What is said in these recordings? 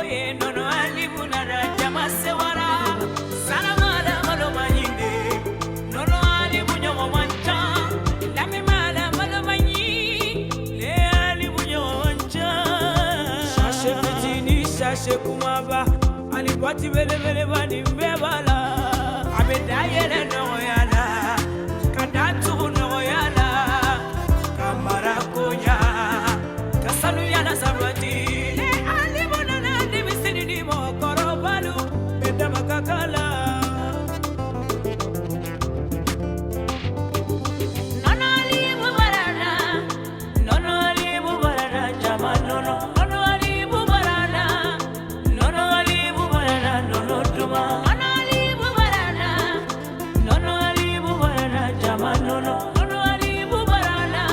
Ye nɔnɔ alibu nana jama sewara salamala malo ɲinde nɔnɔ alibu ɲɔgɔn man ca lamɛnmala malo ɲi le alibu ɲɔgɔn ca sachet fitinin sachet kumaba ani boîte belebeleba nin bɛɛ b'a la a bɛ da yɛlɛ nɔgɔya la ka da tugu nɔgɔya la ka mara koɲa ka sanuya la sabati le alibu nana denmisɛnnin ni mɔgɔkɔrɔbalu bɛɛ dama ka kan la nɔnɔ alibu barala nɔnɔ alibu barala jama nɔnɔ nɔnɔ alibu barala nɔnɔ alibu barala nɔnɔ duman nɔnɔ alibu barala nɔnɔ alibu barala jama nɔnɔ nɔnɔ alibu barala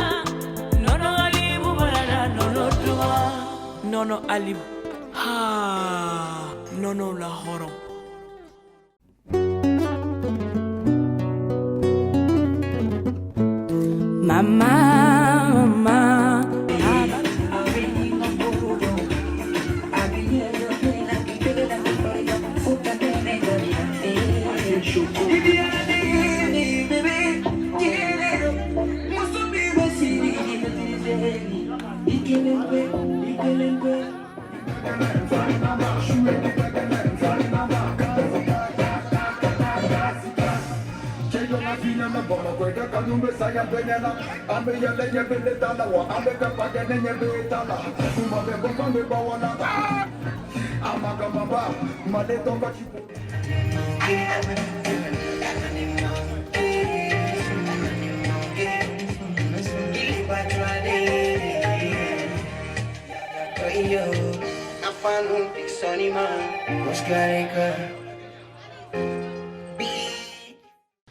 nɔnɔ alibu barala nɔnɔ duman nɔnɔ alibu ha nɔnɔ la hɔrɔn. Mama, mama.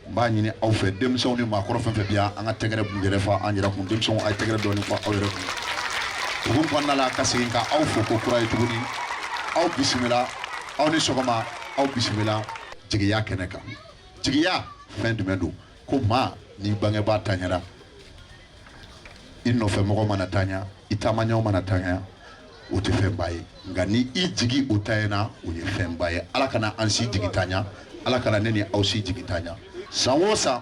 N b'a ɲini aw fɛ, denmisɛnw ni maakɔrɔ fɛn fɛn bi yan, an ka tɛgɛrɛ kun yɛrɛ fa an yɛrɛ kun. Denmisɛnw, a ye tɛgɛrɛ dɔɔni fɔ aw yɛrɛ kun. Hukumu kɔnɔna la, ka segin ka aw fo ko kura ye tuguni. Aw bisimila, aw ni sɔgɔma, aw bisimila jigiya kɛnɛ kan. Jigiya fɛn jumɛn don? Ko maa n'i bangebaa taɲara, i nɔfɛ mɔgɔ mana taɲa, i taamaɲɔgɔn mana taɲa, o tɛ fɛnba ye, nka ni i jigi o taɲana, o ye fɛnba ye. Ala kana an si jigi taɲa, Ala kana ne ni aw si jigi taɲa. San o san,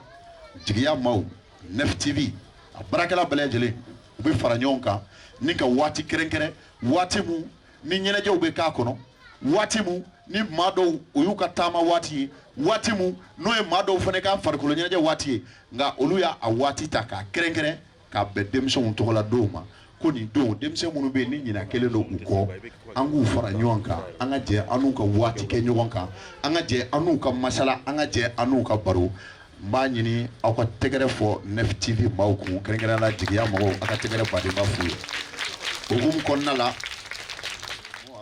jigiya maaw, Nef TV a baarakɛla bɛɛ lajɛlen, u bɛ fara ɲɔgɔn kan ni ka waati kɛrɛnkɛrɛn, waati mun ni ɲɛnajɛw bɛ k'a kɔnɔ, waati mun ni maa dɔw o y'u ka taama waati ye, waati mun n'o ye maa dɔw fana ka farikolo ɲɛnajɛ waati ye, nka olu y'a a waati ta k'a kɛrɛnkɛrɛn k'a bɛn denmisɛnw tɔgɔla donw ma, ko nin don, denmisɛn minnu bɛ yen ni ɲina kɛlen don u kɔ, an k'u fara ɲɔgɔn kan, an ka jɛ an n'u ka waati kɛ ɲɔgɔn kan, an ka jɛ an n'u ka masala, an ka jɛ an n'u ka baro. N b'a ɲini aw ka tɛgɛrɛ fɔ Nef TV maaw kun, kɛrɛnkɛrɛnnenya la jigiya mɔgɔw, aw ka tɛgɛrɛ badenba f'u ye. O hukumu kɔnɔna la,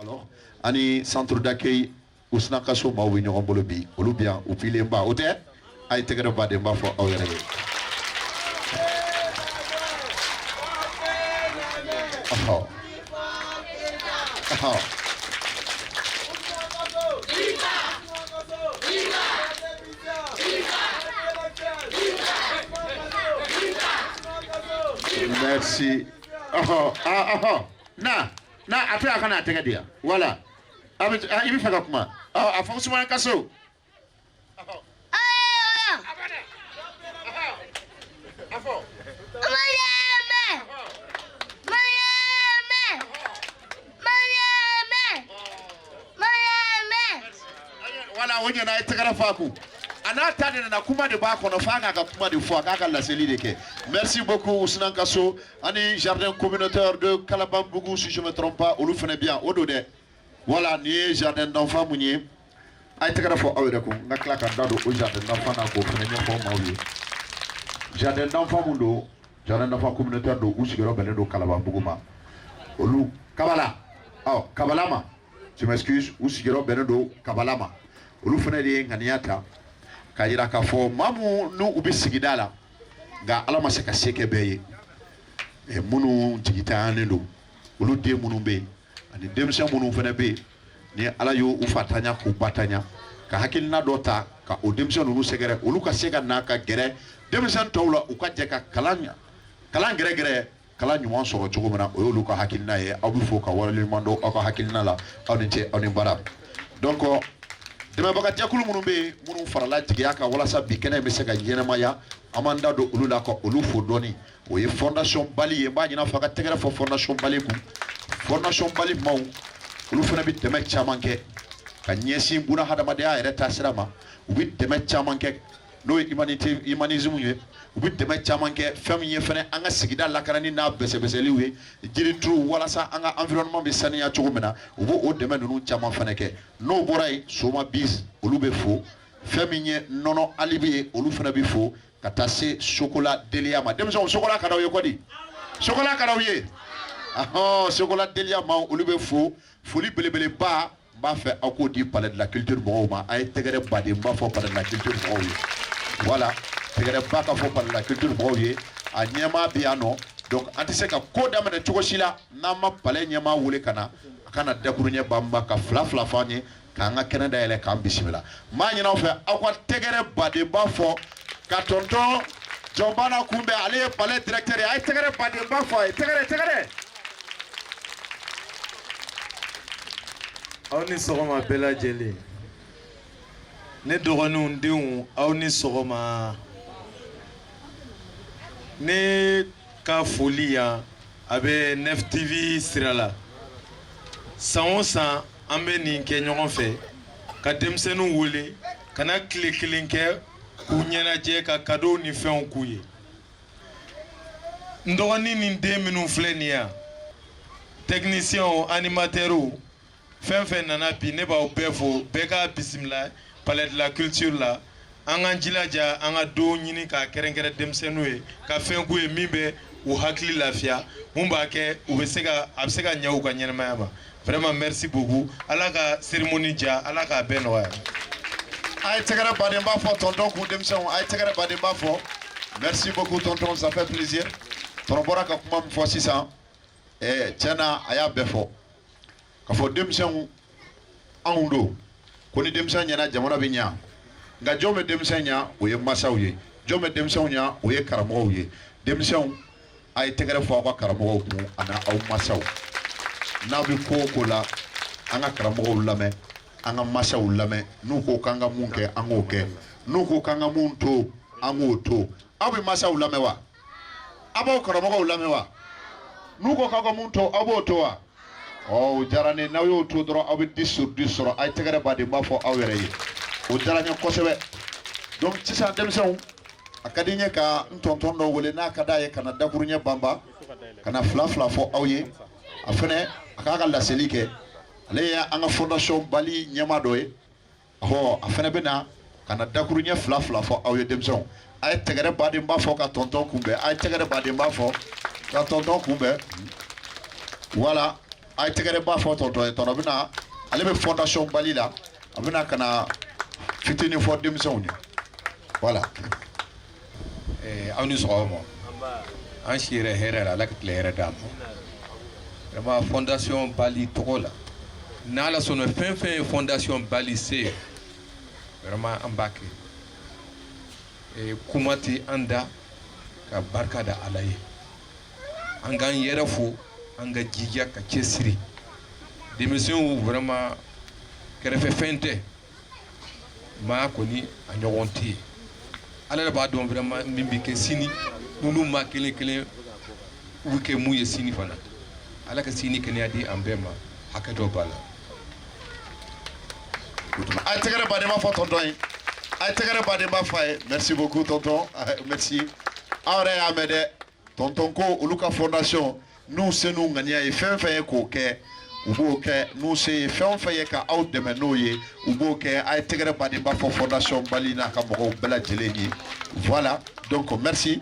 alors, ani centre d'accueil Usna Kaso maaw bɛ ɲɔgɔn bolo bi. Olu bi yan, u filenba o tɛ. A ye tɛgɛrɛ badenba fɔ aw yɛrɛ ye. Ɔhɔ ɔhɔ. Merci. Ɔhɔ, ah, ɔhɔ. Na, na, a to a ka na a tɛgɛ di yan. Voilà. A bɛ, ah, i bɛ fɛ ka kuma. Ɔ, a fɔ Usumana Kaso. A fɔ. Voilà, o ɲɛna, a ye tɛgɛrɛ fɔ a kun. A n'a ta de nana, kuma de b'a kɔnɔ, f'a k'a ka kuma de fɔ, a k'a ka laseli de kɛ. Merci beaucoup Usman Kaso. Ani jardin communautaire de Kalabanbugu, si je me trompe pas, olu fana bi yan, o don dɛ. Voilà, nin ye jardin d'enfant mun ye, a ye tɛgɛrɛ fɔ aw yɛrɛ kun. N ka tila ka da don o jardin d'enfant na k'o fana ɲɛfɔ maaw ye. Jardin d'enfant mun don, jardin d'enfant communautaire don, u sigiyɔrɔ bɛnnen don Kalabanbugu ma, olu Kabala, ɔ Kabala ma, je m'excuse, u sigiyɔrɔ bɛnnen don Kabala ma. Olu fana de ye ŋaniya ta k'a yira k'a fɔ maa mun n'u u bɛ sigida la, nka Ala ma se ka se kɛ bɛɛ ye, minnu jigitanyanen don, olu den minnu bɛ yen, ani denmisɛn minnu fana bɛ yen ni Ala y'u u fa taɲa k'u ba taɲa, ka hakilina dɔ ta ka o denmisɛn ninnu sɛgɛrɛ, olu ka se ka na ka gɛrɛ denmisɛn tɔw la, u ka jɛ ka kalan kalan gɛrɛgɛrɛ. kalan ɲuman sɔrɔ cogo min na, o y'olu ka hakilina ye. Aw bɛ fo ka waleɲuman dɔn aw ka hakilina la. Aw ni ce, aw ni baara. Donc dɛmɛbaga jɛkulu minnu bɛ yen, minnu farala jigiya kan walasa bi kɛnɛ in bɛ se ka ɲɛnamaya, an b'an da don olu la ka olu fo dɔɔni. O ye Fondation Bali ye. N b'a ɲini aw fɛ, a ka tɛgɛrɛ fɔ Fondation Bali kun. Fondation Bali maaw, olu fana bɛ dɛmɛ caman kɛ ka ɲɛsin buna hadamadenya yɛrɛ taasira ma. U bɛ dɛmɛ caman kɛ, n'o ye humanité, humanisme ye. U bɛ dɛmɛ caman kɛ fɛn min ye fɛnɛ, an ka sigida lakanani n'a bɛsɛbɛsɛliw ye, jirituru, walasa an ka environnement bɛ saniya cogo min na. U b'o o dɛmɛ ninnu caman fɛnɛ kɛ. N'o bɔra yen, Soma Bis, olu bɛ fo. Fɛn min ye nɔnɔ alibi ye, olu fana bɛ fo, ka taa se chocolat deliya ma. Denmisɛnw, chocolat ka d'aw ye kɔdi? Chocolat ka d'aw ye? Ahɔn, chocolat deliya ma, olu bɛ fo. Foli belebeleba, n b'a fɛ aw k'o di Palais de la Culture mɔgɔw ma. A ye tɛgɛrɛ baden b'a fɔ Palais de la Culture mɔgɔw ye. Voilà, tɛgɛrɛba ka fɔ Palais de la Culture mɔgɔw ye. A ɲɛmaa bɛ yan nɔ. Donc an tɛ se ka ko daminɛ cogo si la n'an ma palais ɲɛmaa wele ka na, a ka na dakuruɲɛ banba ka fila fila fɔ an ye, k'an ka kɛnɛ dayɛlɛ, k'an bisimila. N b'a ɲini aw fɛ, aw ka tɛgɛrɛ badenba fɔ ka tonton Jɔnbana kunbɛn. Ale ye palais directeur ye. A ye tɛgɛrɛ badenba fɔ a ye. Tɛgɛrɛ, tɛgɛrɛ. Aw ni sɔgɔma bɛɛ lajɛlen. Ne dɔgɔninw, denw, aw ni sɔgɔma. Ne ka foli yan, a bɛ Nef TV sira la. San o san, an bɛ nin kɛ ɲɔgɔn fɛ, ka denmisɛnninw wele ka na tile kelen kɛ k'u ɲɛnajɛ, ka cadeau ni fɛnw k'u ye. N dɔgɔnin ni den minnu filɛ nin yan, techniciens, animateurs, fɛn fɛn nana bi, ne b'aw bɛɛ fo. Bɛɛ k'a bisimila Palais de la Culture la. An k'an jilaja, an ka don ɲini k'a kɛrɛnkɛrɛn denmisɛnninw ye, ka fɛn k'u ye min bɛ u hakili lafiya, mun b'a kɛ u bɛ se ka, a bɛ se ka ɲɛ u ka ɲɛnamaya ma. Vraiment, merci beaucoup. Ala ka cérémonie diya, Ala k'a bɛɛ nɔgɔya. A ye tɛgɛrɛ badenba fɔ tonton kun. Denmisɛnw, a ye tɛgɛrɛ badenba fɔ. Merci beaucoup, tonton, ça fait plaisir. Tɔnɔ bɔra ka kuma min fɔ sisan, tiɲɛ na, a y'a bɛɛ fɔ ka fɔ denmisɛnw anw don ko ni denmisɛn ɲɛna, jamana bɛ ɲa. Nka jɔn bɛ denmisɛn ɲa? O ye masaw ye. Jɔn bɛ denmisɛnw ɲa? O ye karamɔgɔw ye. Denmisɛnw, a ye tɛgɛrɛ fɔ aw ka karamɔgɔw kun ani aw masaw. N'aw bɛ ko o ko la, an ka karamɔgɔw lamɛn, an ka masaw lamɛn. N'u ko k'an ka mun kɛ, an k'o kɛ. N'u ko k'an ka mun to, an k'o to. Aw bɛ masaw lamɛn wa? Aw b'aw karamɔgɔw lamɛn wa? N'u ko k'aw ka mun to, aw b'o to wa? Ɔ, o diyara ne. N'aw y'o to dɔrɔn, aw bɛ 10 sur 10 sɔrɔ. A ye tɛgɛrɛ baden b'a fɔ aw yɛrɛ ye. O diyara n ye kosɛbɛ. Donc sisan, denmisɛnw, a ka di n ye ka n tonton dɔ wele, n'a ka d'a ye, ka na dakuruɲɛ banba, ka na fila fila fɔ aw ye. A fɛnɛ a k'a ka laseli kɛ. Ale ye an ka Fondation Bali ɲɛmaa dɔ ye. Ɔhɔ, a fɛnɛ bɛ na ka na dakuruɲɛ fila fila fɔ aw ye. Denmisɛnw, a ye tɛgɛrɛ baden b'a fɔ ka tonton kunbɛn. A ye tɛgɛrɛ baden b'a fɔ ka tonton kunbɛn. Voilà, a ye tɛgɛrɛ b'a fɔ tonton ye. Tonton bɛna, ale bɛ Fondation Bali la, a bɛna ka na fitinin fɔ denmisɛnw ye. Voilà. Aw ni sɔgɔma. An si yɛrɛ hɛrɛ la. Ala ka tile hɛrɛ d'an ma. Vraiment, Fondation Bali tɔgɔ la, n'Ala sɔnna, fɛn fɛn ye Fondation Bali se, vraiment an b'a kɛ. Kuma tɛ an da ka barika da Ala ye. An k'an yɛrɛ fo, an ka jija ka cɛsiri. Denmisɛnw, vraiment kɛrɛfɛ fɛn tɛ maa kɔni, a ɲɔgɔn tɛ yen. Ala de b'a dɔn vraiment min bɛ kɛ sini. Ninnu maa kelen kelen, u bɛ kɛ mun ye sini fana. Ala ka sini kɛnɛya di an bɛɛ ma. Hakɛ dɔ b'a la. A ye tɛgɛrɛ baden b'a fɔ tonton ye. A ye tɛgɛrɛ baden b'a fɔ a ye. Merci beaucoup, tonton, merci. Aw yɛrɛ y'a mɛn dɛ. Tonton ko olu ka fondation, n'u se n'u ŋaniya ye fɛn fɛn ye k'o kɛ, u b'o kɛ. N'u se ye fɛn o fɛn ye ka aw dɛmɛ n'o ye, u b'o kɛ. A ye tɛgɛrɛ baden b'a fɔ Fondation Bali n'a ka mɔgɔw bɛɛ lajɛlen ye. Voilà, donc merci.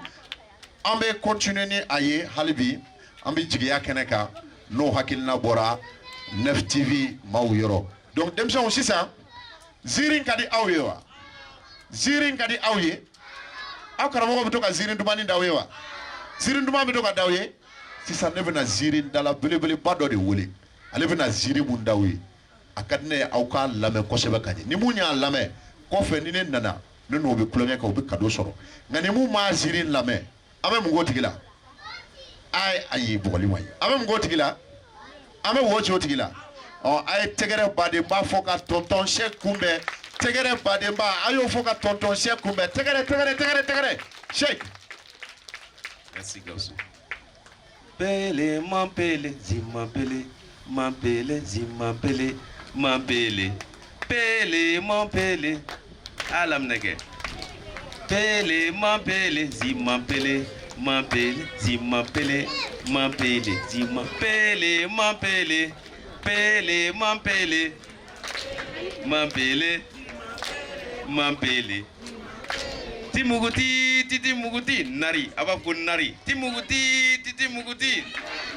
An bɛ continuer ni a ye hali bi. An bɛ jigiya kɛnɛ kan, n'o hakilina bɔra Nef TV maaw yɔrɔ. Donc denmisɛnw, sisan, ziiri ka di aw ye wa? Ziiri ka di aw ye? Aw karamɔgɔ bɛ to ka ziiri dumani d'aw ye wa? Ziiri duman bɛ to ka d'aw ye? Sisan, ne bɛna ziiri dala belebeleba dɔ de wele. Ale bɛna ziiri mun d'aw ye, a ka di ne ye aw k'a lamɛn kosɛbɛ ka ɲɛ. Ni mun y'a lamɛn kɔfɛ, ni ne nana, ne n'o bɛ tulonkɛ kɛ, o bɛ cadeau sɔrɔ. Nka ni mun m'a ziiri lamɛn, an bɛ mun k'o tigi la? Ayi ayi, bugɔli ma ɲi. An bɛ mun k'o tigi la? An bɛ wo ci o tigi la. Ɔ, a ye tɛgɛrɛ badenba fɔ ka tonton Sɛki kunbɛn. Tɛgɛrɛ badenba, a y'o fɔ ka tonton Sɛki kunbɛn. Tɛgɛrɛ, tɛgɛrɛ, tɛgɛrɛ, tɛgɛrɛ, Sɛki. Merci Gawusu. Pele manpele zimanpele manpele zimanpele manpele pele manpele a laminɛ kɛ pele manpele zimanpele manpele zimanpele manpele zimanpele manpele pele manpele manpele manpele timuguti titi muguti nari a b'a fɔ ko nari timuguti titi muguti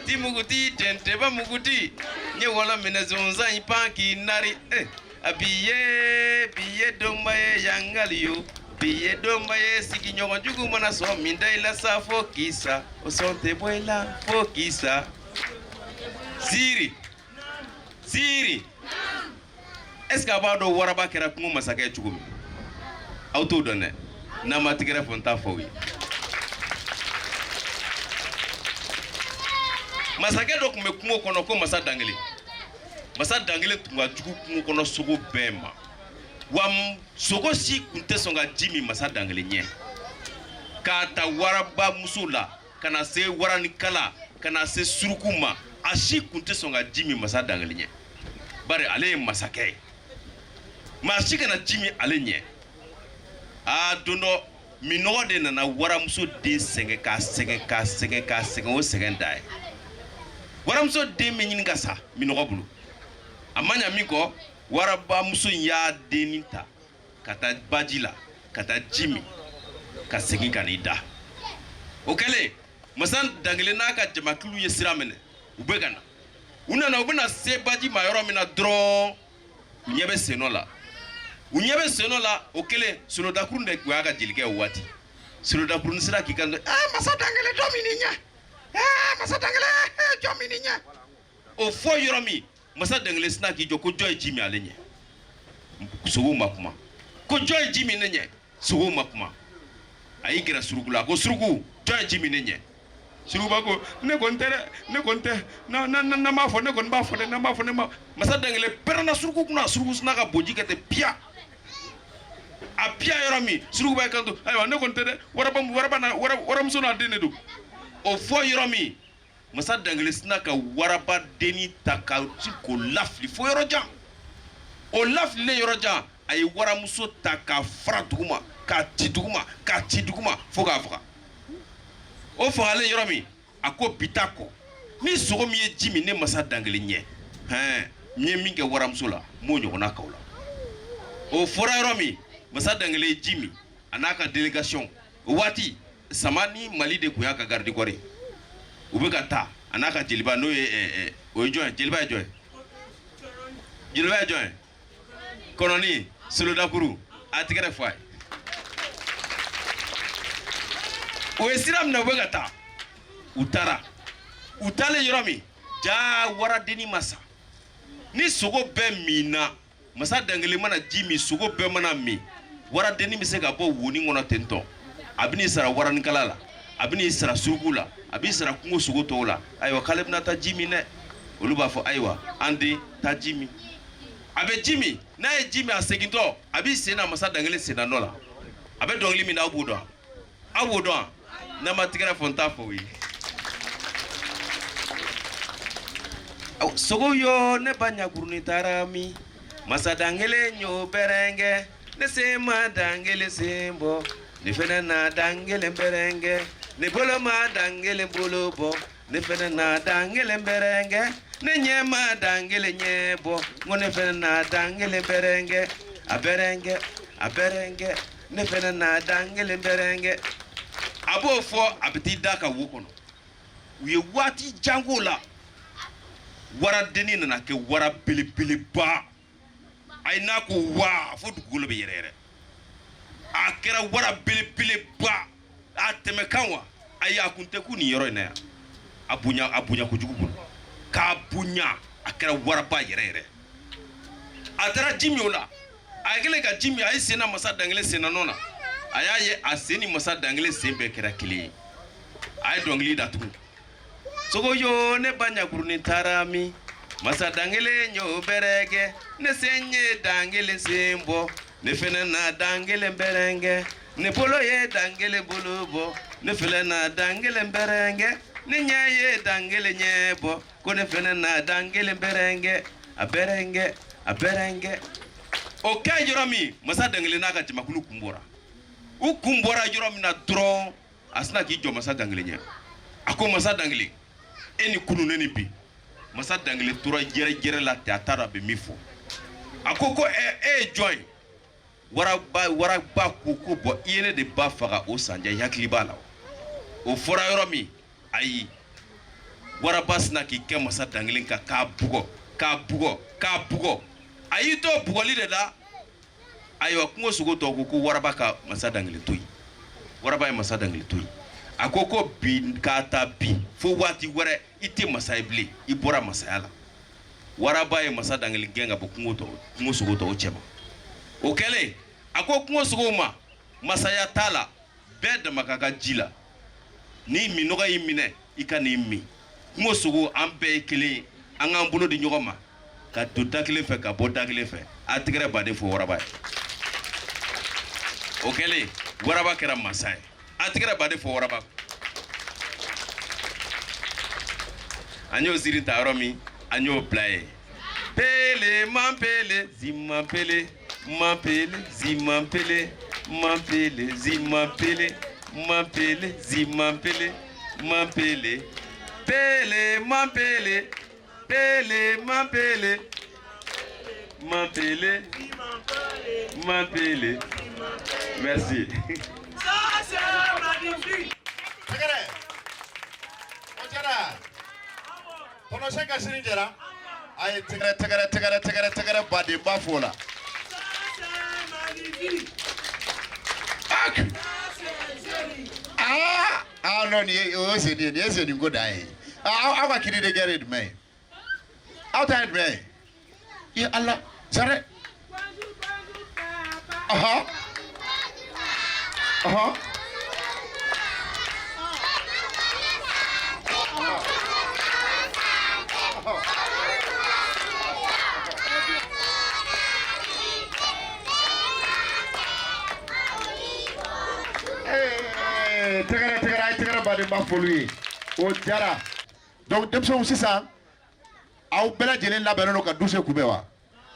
timuguti tɛntɛba muguti n ye wɔlɔ minɛ sonsan in pan k'i nari eh a bi ye bi ye donba ye yangali yo bi ye donba ye sigiɲɔgɔn jugu mana sɔn min da i la sa fo k'i sa o sɔn tɛ bɔ i la fo k'i sa ziiri ziiri. Est ce que a b'a dɔn waraba kɛra kungo masakɛ ye cogo min? Aw t'o dɔn dɛ. N'a ma tigɛrɛ fɔ, n t'a fɔ aw ye. Masakɛ dɔ tun bɛ kungo kɔnɔ ko Masa Dangele. Masa Dangele tun ka jugu kungo kɔnɔ sogo bɛɛ ma, wa sogo si tun tɛ sɔn ka ji min Masa Dangele ɲɛ, k'a ta warabamuso la ka na se waranikala ka na se suruku ma, a si tun tɛ sɔn ka ji min Masa Dangele ɲɛ, bari ale ye masakɛ ye, maa si kana ji min ale ɲɛ. Aa, don dɔ minnɔgɔ de nana waramuso den sɛgɛn, k'a sɛgɛn, k'a sɛgɛn, k'a sɛgɛn, o sɛgɛn da ye waramuso den bɛ ɲini ka sa minnɔgɔ bolo. A ma ɲa min kɔ, warabamuso in y'a dennin ta ka taa baji la ka taa ji min ka segin ka n'i da. O kɛlen, Masa Dangele n'a ka jamakulu ye sira minɛ, u bɛ ka na. U nana, u bɛna se baji ma yɔrɔ min na dɔrɔn, u ɲɛ bɛ sennɔ la, u ɲɛ bɛ sennɔ la. O kɛlen, Solodakurun de tun y'a ka jelikɛ o waati. Solodakurun sera k'i kanto: aa, Masa Dangele, jɔn min n'i ɲɛ? Aa, Masa Dangele, jɔn min n'i ɲɛ? O fɔ yɔrɔ min, Masa Dangele sina k'i jɔ ko jɔn ye ji min ale ɲɛ? Sogow ma kuma. Ko jɔn ye ji min ne ɲɛ? Sogow ma kuma. A y'i gɛrɛ suruku la, a ko: suruku, jɔn ye ji min ne ɲɛ? Surukuba ko: ne kɔni tɛ dɛ, ne kɔni tɛ. N'an b'a fɔ, ne kɔni b'a fɔ dɛ, n'an b'a fɔ, ne ma. Masa Dangele pɛrɛnna suruku kunna. Suruku sina ka boji kɛ ten piya. A piya yɔrɔ min, surukuba y'i kanto: ayiwa, ne kɔni tɛ dɛ, waraba, waraba na, waramuso n'a den de don. O fɔ yɔrɔ min, Masa Dangele sina ka waraba denni ta ka ci k'o lafili fo yɔrɔ jan. O lafililen yɔrɔ jan, a ye waramuso ta k'a fara duguma, k'a ci duguma, k'a ci duguma fo k'a faga. O fagalen yɔrɔ min, a ko: bi ta kɔ, ni sogo min ye ji min ne Masa Dangele ɲɛ, hɛn, n ye min kɛ waramuso la, n b'o ɲɔgɔnna k'aw la. O fɔra yɔrɔ min, Masa Dangele ye ji min, a n'a ka délégation. O waati, Sama ni Mali de tun y'a ka garde corps ye. U bɛ ka taa, a n'a ka jeliba, n'o ye, o ye jɔn ye? Jeliba ye jɔn ye? Jeliba ye jɔn ye? Kɔnɔni Solodakuru. A tigɛrɛ fɔ a ye. O ye sira minɛ, u bɛ ka taa. U taara, u taalen yɔrɔ min, jaa, waradenni ma sa. Ni sogo bɛɛ minna, Masa Dangele mana ji min, sogo bɛɛ mana min, waradenni bɛ se ka bɔ wonin kɔnɔ ten tɔ, a bɛ n'i sara waranikala la, a bɛ n'i sara suruku la, a b'i sara kungo sogo tɔw la. Ayiwa, k'ale bɛna taa ji min dɛ. Olu b'a fɔ: ayiwa, an den, taa ji min. A bɛ ji min. N'a ye ji min, a segintɔ, a b'i sen na Masa Dangele senna nɔ la. A bɛ dɔnkili min na, aw b'o dɔn? Aw b'o dɔn? N'a ma tigɛrɛ fɔ, n t'a fɔ o ye. Sogo yo, ne ba ɲakurunin taara min? Masa Dangele y'o bɛrɛnkɛ, ne sen ma Dangele sen bɔ, ne fɛnɛ na Dangele bɛrɛnkɛ, ne bolo ma Dangele bolo bɔ, ne fɛnɛ na Dangele bɛrɛnkɛ, ne ɲɛ ma Dangele ɲɛ bɔ, n ko ne fɛnɛ na Dangele bɛrɛnkɛ, a bɛrɛnkɛ, a bɛrɛnkɛ, ne fɛnɛ na Dangele bɛrɛnkɛ. A b'o fɔ, a bɛ t'i da ka wo kɔnɔ. U ye waati jan k'o la, waradenni nana kɛ wara belebeleba. Ayi, n'a ko waa, fo dugukolo bɛ yɛrɛyɛrɛ. A kɛra wara belebeleba, a tɛmɛ kan wa. Ayi, a kun tɛ ku nin yɔrɔ in na yan. A bonya, a bonya kojugu bolo k'a bonya, a kɛra waraba yɛrɛ yɛrɛ. A taara ji min o la. A kɛlen ka ji min, a ye sen na Masa Dangele senna nɔ na. A y'a ye a sen ni Masa Dangele sen bɛɛ kɛra kelen ye. A ye dɔnkili da tugun. Sogo yo ne ba ɲakurunin taara min? Masa dankelen y'o bɛrɛkɛ, ne sen ye dankelen sen bɔ, ne fɛnɛ na dankelen bɛrɛnkɛ, ne bolo ye dankelen bolo bɔ, ne fɛnɛ na dankelen bɛrɛnkɛ, ne ɲɛ ye dankelen ɲɛ bɔ, ko ne fɛnɛ na dankelen bɛrɛnkɛ, a bɛrɛnkɛ, a bɛrɛnkɛ. O kɛ yɔrɔ min, masa dankelen n'a ka jamakulu kun bɔra. U kun bɔra yɔrɔ min na dɔrɔn, a sina k'i jɔ masa dankelen ɲɛ. A ko masa dankelen, e ni kunu ne ni bi. Masa dankelen tora jɛrɛ jɛrɛ la ten, a t'a dɔn a bɛ min fɔ. A ko ko e ye jɔn ye? Waraba, waraba ko ko bɔn, i ye ne de ba faga o sanjɛ, i hakili b'a la o. O fɔra yɔrɔ min, ayi, waraba sina k'i kɛ masa dankelen kan k'a bugɔ, k'a bugɔ, k'a bugɔ. A y'i to bugɔli de la. Ayiwa, kungo sogo tɔw ko ko waraba ka masa dankelen to yen. Waraba ye masa dankelen to yen. A ko ko bi k'a ta bi fo waati wɛrɛ, i tɛ masa ye bilen, i bɔra masaya la. Waraba ye masa dankelen gɛn ka bɔ kungo tɔw, kungo sogo tɔw cɛma. O kɛlen, a ko kungo sogow ma, masaya t'a la, bɛɛ dama ka kan ji la, ni minɔgɔ y'i minɛ, i ka n'i min. Kungo sogo, an bɛɛ ye kelen ye, an k'an bolo di ɲɔgɔn ma ka don da kelen fɛ, ka bɔ da kelen fɛ. A tɛgɛrɛ baden fo waraba ye. O kɛlen, waraba kɛra masa ye. A tɛgɛrɛ baden fo waraba. An y'o ziiri ta yɔrɔ min, an y'o bila yen. Pele manpele zimanpele manpele zimanpele manpele zimanpele manpele zimanpele manpele pele manpele pele manpele manpele manpele. Merci. Ça, c'est magnifique. Tɛgɛrɛ o jara tɔnɔsɛ ka sini jɛra. A ye tɛgɛrɛ, tɛgɛrɛ, tɛgɛrɛ, tɛgɛrɛ, tɛgɛrɛ badenba fo la. Ça, c'est magnifique. Ak! Ça, c'est joli. Aa aa, non, nin ye o ye sen ye, nin ye sen ko dan ye. Aw aw ka cri de guerre ye jumɛn ye? Aw ta ye jumɛn ye? I ala sare. Bonjour, bonjour, papa. Ɔhɔn ɔhɔn. Tɛgɛrɛ, tɛgɛrɛ, a ye tɛgɛrɛ badenba f'olu ye, o diyara. Donc denmisɛnw, sisan aw bɛɛ lajɛlen labɛnnen don ka Duse kunbɛn wa?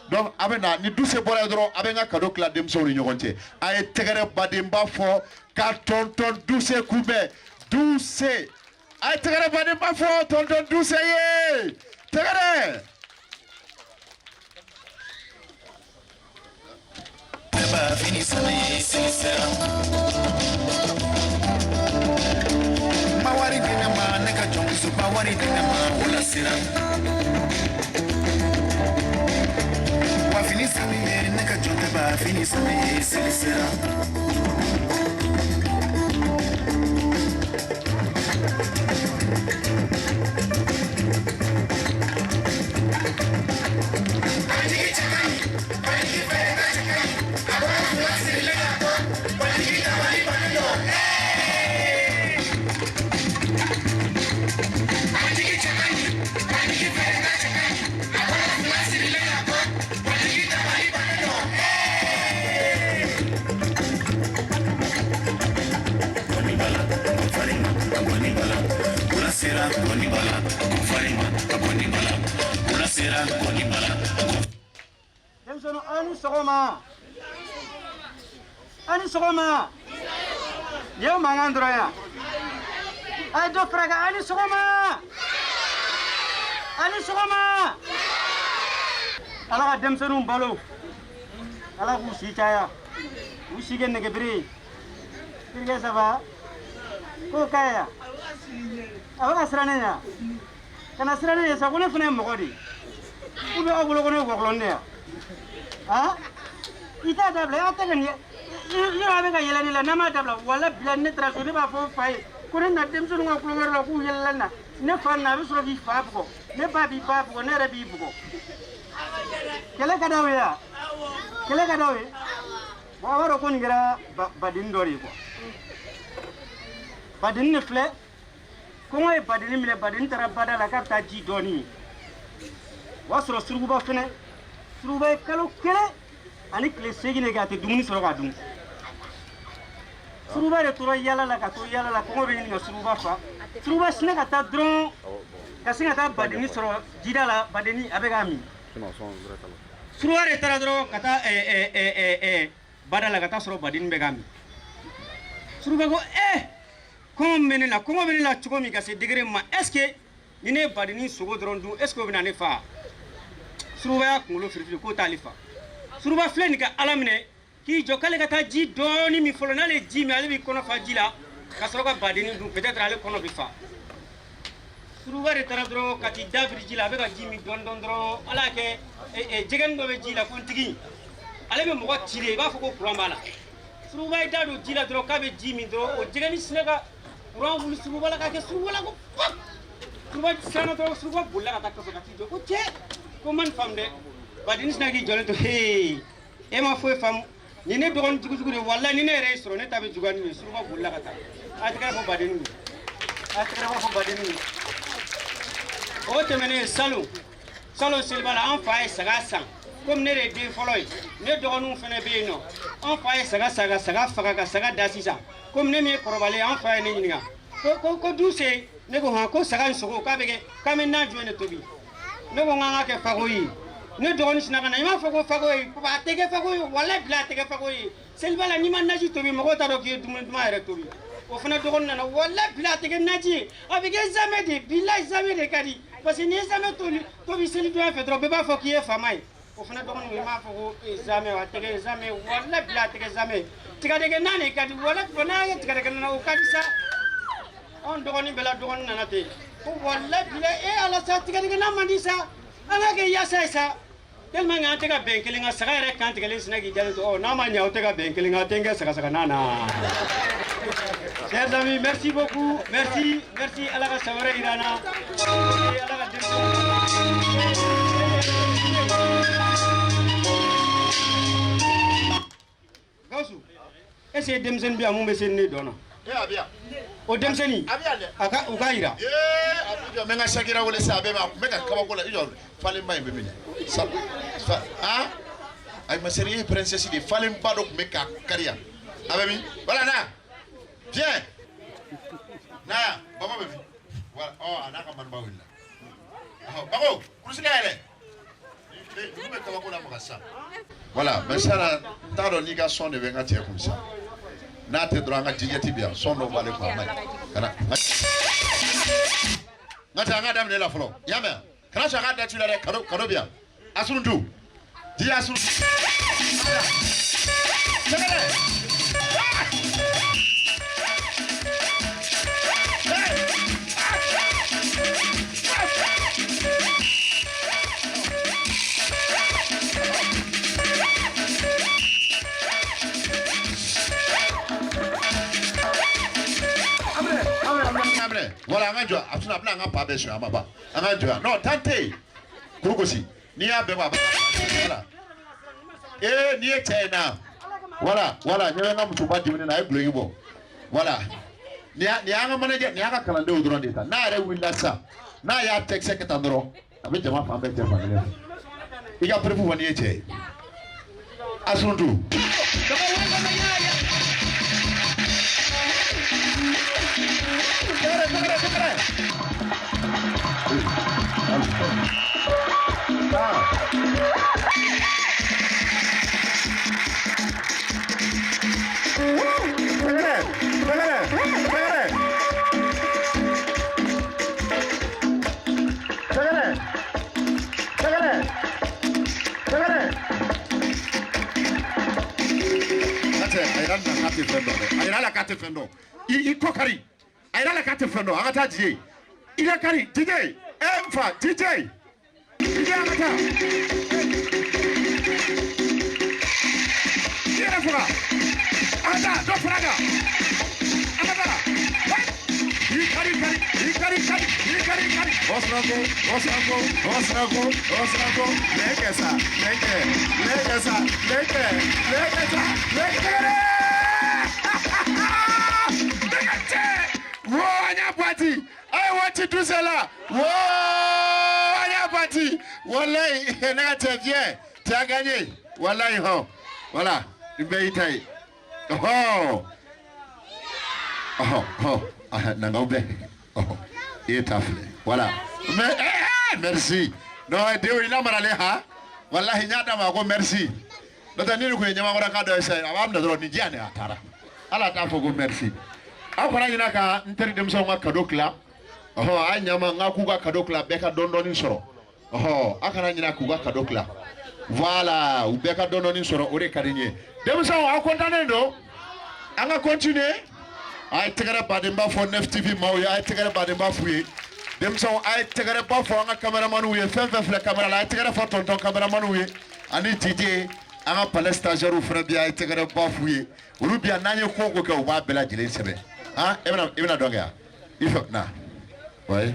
Donc a bɛ na ni Duse bɔra yen dɔrɔn, a bɛ n ka cadeau tila denmisɛnw ni ɲɔgɔn cɛ. A ye tɛgɛrɛ badenba fɔ ka tonton Duse kunbɛn. Duse, a ye tɛgɛrɛ badenba fɔ tonton Duse ye. Tɛgɛrɛ. B'a fini sɛnɛ seli sera ma wari di ne ma, ne ka jɔnmuso ba wari di ne ma, o la sera wa fini sɛnɛ ye, ne ka jɔn tɛ ba fini sɛnɛ ye seli sera. Sera kɔni bala ko farima kɔni bala o sera kɔni bala. Denmisɛnninw, aw ni sɔgɔma, aw ni sɔgɔma. Nin ye mankan dɔrɔn yan. A ye dɔ fara kan. Aw ni sɔgɔma, aw ni sɔgɔma. Ala ka denmisɛnninw balo, Ala k'u si caya, u si kɛ nɛgɛbere ye. Terikɛ, ça va? Ko ka ɲi yan. A bɛ ka siran ne ɲɛ. Kana siran ne ɲɛ sa, ko ne fana ye mɔgɔ de ye. Ou bien aw bolo ko ne ye wɔkulɔnin de ye wa? I t'a dabila, i y'a tɛ kɛ nin ye. Yɔrɔ a bɛ ka yɛlɛ ne la, n'a m'a dabila, wala bila ne taara so, ne b'a fɔ n fa ye ko ne na denmisɛnninw ka tulonkɛ la, k'u yɛlɛla ne na. Ne fa na, a bɛ sɔrɔ k'i fa bugɔ, ne ba b'i ba bugɔ, ne yɛrɛ b'i bugɔ. Kɛlɛ ka d'aw ye wa? Kɛlɛ ka d'aw ye? Bon, a b'a dɔn ko nin kɛra badenni dɔ de ye quoi. Badenni de filɛ. Kɔngɔ ye badenni minɛ, badenni taara bada la k'a bɛ taa ji dɔɔni min. O y'a sɔrɔ surukuba fɛnɛ, surukuba ye kalo 1 ani tile 8 de kɛ, a tɛ dumuni sɔrɔ k'a dun. Surukuba de tora yala la ka to yala la, kɔngɔ bɛ ɲini ka surukuba fa. Surukuba sinna ka taa dɔrɔn ka sin ka taa badenni sɔrɔ jida la, badenni a bɛ k'a min. Surukuba de taara dɔrɔn ka taa bada la ka taa sɔrɔ badenni bɛ k'a min. Surukuba ko kɔngɔ bɛ ne la, kɔngɔ bɛ ne la cogo min ka se degré ma, est ce que ni ne ye badenni sogo dɔrɔn dun, est ce que o bɛ na ne fa? Surukuba y'a kunkolo firifiri k'o t'ale fa. Surukuba filɛ nin ka Ala minɛ k'i jɔ k'ale ka taa ji dɔɔni min fɔlɔ, n'ale ye ji min ale b'i kɔnɔ fa ji la ka sɔrɔ ka badenni dun, peut-être ale kɔnɔ bɛ fa. Surukuba de taara dɔrɔn ka t'i da biri ji la, a bɛ ka ji min dɔɔni dɔɔni dɔrɔn, Ala y'a kɛ jɛgɛnin dɔ bɛ ji la ko ntigi, ale bɛ mɔgɔ ci de, i b'a fɔ ko courant b'a la. Surukuba ye da don ji la dɔrɔn k'a bɛ ji min dɔrɔn, o jɛgɛnin sinna ka courant wuli surukuba la k'a kɛ surukuba la ko pap. Surukuba siranna dɔrɔn, surukuba bolila ka taa kɔfɛ ka t'i jɔ ko cɛ, ko n ma nin faamu dɛ. Badenni sinna k'i jɔlen to, hee e ma foyi faamu, nin ne dɔgɔnin jugujugu de, walahi ni ne yɛrɛ y'i sɔrɔ ne ta bɛ juguya ni nin ye. Surukuba bolila ka taa, a tɛgɛrɛ fɔ badenni ye, a tɛgɛrɛ fɔ badenni ye. O tɛmɛnen salon seliba la, an fa ye saga san, komi ne de ye den fɔlɔ ye, ne dɔgɔninw fɛnɛ bɛ yen nɔ, an fa ye saga san ka saga faga ka saga da sisan, komi ne min ye kɔrɔbalen ye, an fa ye ne ɲininka ko du se, ne ko hɔn, ko saga in sogo k'a bɛ kɛ k'an bɛ nan jumɛn de tobi? Ne ko k'an ka kɛ fago ye. Ne dɔgɔnin sinna ka na, i m'a fɔ ko fago ye, a tɛ kɛ fago ye, walahi bila a tɛ kɛ fago ye. Seliba la n'i ma naji tobi mɔgɔw t'a dɔn k'i ye dumuni duman yɛrɛ tobi. O fana dɔgɔnin nana, walahi bila a tɛ kɛ naji ye, a bɛ kɛ zamɛ de, bilahi zamɛ de ka di, parce que n'i ye zamɛ tobi selidonya fɛ dɔrɔn bɛɛ b'a fɔ k'i ye faama ye. O fana dɔgɔnin i m'a fɔ ko zamɛ, a tɛ kɛ zamɛ, walahi bila a tɛ kɛ zamɛ, tigadɛgɛ nan de ka di, walahi n'a ye tigadɛgɛ nan o ka di sa. Anw dɔgɔnin bɛɛ la dɔgɔnin nana ten ko walahi bila e Ala sa, tigadɛgɛ nan man di sa, an ka kɛ yaasa ye sa. Tellement que an tɛ ka bɛn kelen kan, saga yɛrɛ kan tigɛlen sinna k'i jaabi to, n'a ma ɲɛ aw tɛ ka bɛn kelen kan, a tɛ n kɛ saga saga nan na. Chers amis, merci beaucoup, merci, merci, Ala ka san wɛrɛ yira an na, Ala ka denmisɛnninw. Gawusu, est ce que denmisɛnnin bɛ yan mun bɛ se ne dɔn na? O denmisɛnnin, a ka u k'a yira. N bɛ n ka Shakira wele sisan, a bɛ a kun bɛ ka kabako la, i jɔ falenba in bɛ minɛ. Sa fa han, ayi ma seri e ye princesse de ye, falenba dɔ tun bɛ k'a kari yan. A bɛ min? Voilà na, viens. Na yan, baba bɛ min? Voilà, ɔ a n'a ka maniba wulila. Ɔhɔ, Bako, kurusi ka yɛlɛ. Ninnu bɛ kabako la maga sisan. Voilà, mais sisan n t'a dɔn n'i ka son de bɛ n ka cɛ kun sisan. N'a tɛ dɔrɔn an ka dijɛti bɛ yan, son dɔw b'ale kun a ma ɲi. Ka na n ka cɛ an ka daminɛ la fɔlɔ, i y'a mɛn? Kana sɔn a k'a datu la dɛ, kado bɛ yan. Asuruntu, di asuruntu. Sɛgɛrɛ. Voilà, an ka jɔ, a bɛna an ka ba bɛɛ suɲɛ, a ma ban. An ka jɔ yan. Non, tan tɛ yen. Kurukosi, n'i y'a bɛɛ bɔ a b'a. Voilà. Ee, n'i ye cɛ ye na. Voilà, voilà, ɲɛ bɛ n ka musoba diminen na, a ye guloki bɔ. Voilà. Nin y'an ka manager, nin y'a ka kalandenw dɔrɔn de ye tan. N'a yɛrɛ wulila sisan, n'a y'a tɛgɛ kɛ tan dɔrɔn, a bɛ jama fan bɛɛ cɛ fan kelen fɛ. I ka preuve bɔ n'i ye cɛ ye. Asuruntu. Tɛgɛrɛ, tɛgɛrɛ, tɛgɛrɛ. Tɛgɛrɛ, tɛgɛrɛ, tɛgɛrɛ. Tɛgɛrɛ, tɛgɛrɛ, tɛgɛrɛ. Cɛ, a yira nin na k'a tɛ fɛn dɔn dɛ. A yira la k'a tɛ fɛn dɔn. I kɔ kari. A yira la k'a tɛ fɛn dɔn. An ka taa DJ. I ka kari DJ. Ɛ n fa DJ. DJ an ka taa. I yɛrɛ faga. An ka taa dɔ fara a kan. An ka taa. I kari kari. I kari kari. I kari kari. Ɔsirako ɔsirako ɔsirako ɔsirako. Lɛkɛ sa lɛkɛ lɛkɛ sa lɛkɛ lɛkɛ sa lɛkɛ. Lɛkɛ cɛ. Wo an y'a bɔ a ti. A ye tout cela. Wow, on est parti. Wallahi, ne ka cɛ, viens. Tu as gagné. Wallahi, hɔn. Voilà, nin bɛɛ y'i ta ye. Ɔhɔn. Ɔhɔn, hɔn. Nangaw bɛɛ. Ɔhɔn. I ye ta filɛ. Voilà. Mais, eh, merci. Non, denw i lamaralen ha. Wallahi, n y'a d'a ma ko merci. N'o tɛ ni nin kun ye ɲamakɔrɔka dɔ ye sisan, a b'a minɛ dɔrɔn nin di yan de a taara. Hali a t'a fɔ ko merci. Aw kana ɲinɛ ka n teri denmisɛnw ka cadeau tila. Ɔhɔ, a ye ɲa n ma n ka k'u ka cadeau tila, bɛɛ ka dɔɔni dɔɔni sɔrɔ. Ɔhɔ, aw kana ɲinɛ k'u ka cadeau tila. Voilà, u bɛɛ ka dɔɔni dɔɔni sɔrɔ, o de ka di n ye. Denmisɛnw, aw kɔntannen don? An ka continuer. A ye tɛgɛrɛ badenba fɔ Nef TV maaw ye, a ye tɛgɛrɛ badenba f'u ye. Denmisɛnw, a ye tɛgɛrɛba fɔ an ka caméramaniw ye, fɛn fɛn filɛ caméra la, a ye tɛgɛrɛ fɔ tonton caméramaniw ye. Ani DJ, an ka palais stagiaires fana bɛ yan, a ye tɛgɛrɛba f'u ye. Olu bɛ yan, n'an ye ko o ko kɛ, u b'a bɛɛ lajɛlen sɛbɛn. Han, e bɛna dɔn kɛ yan? I fɛ na. Ouais.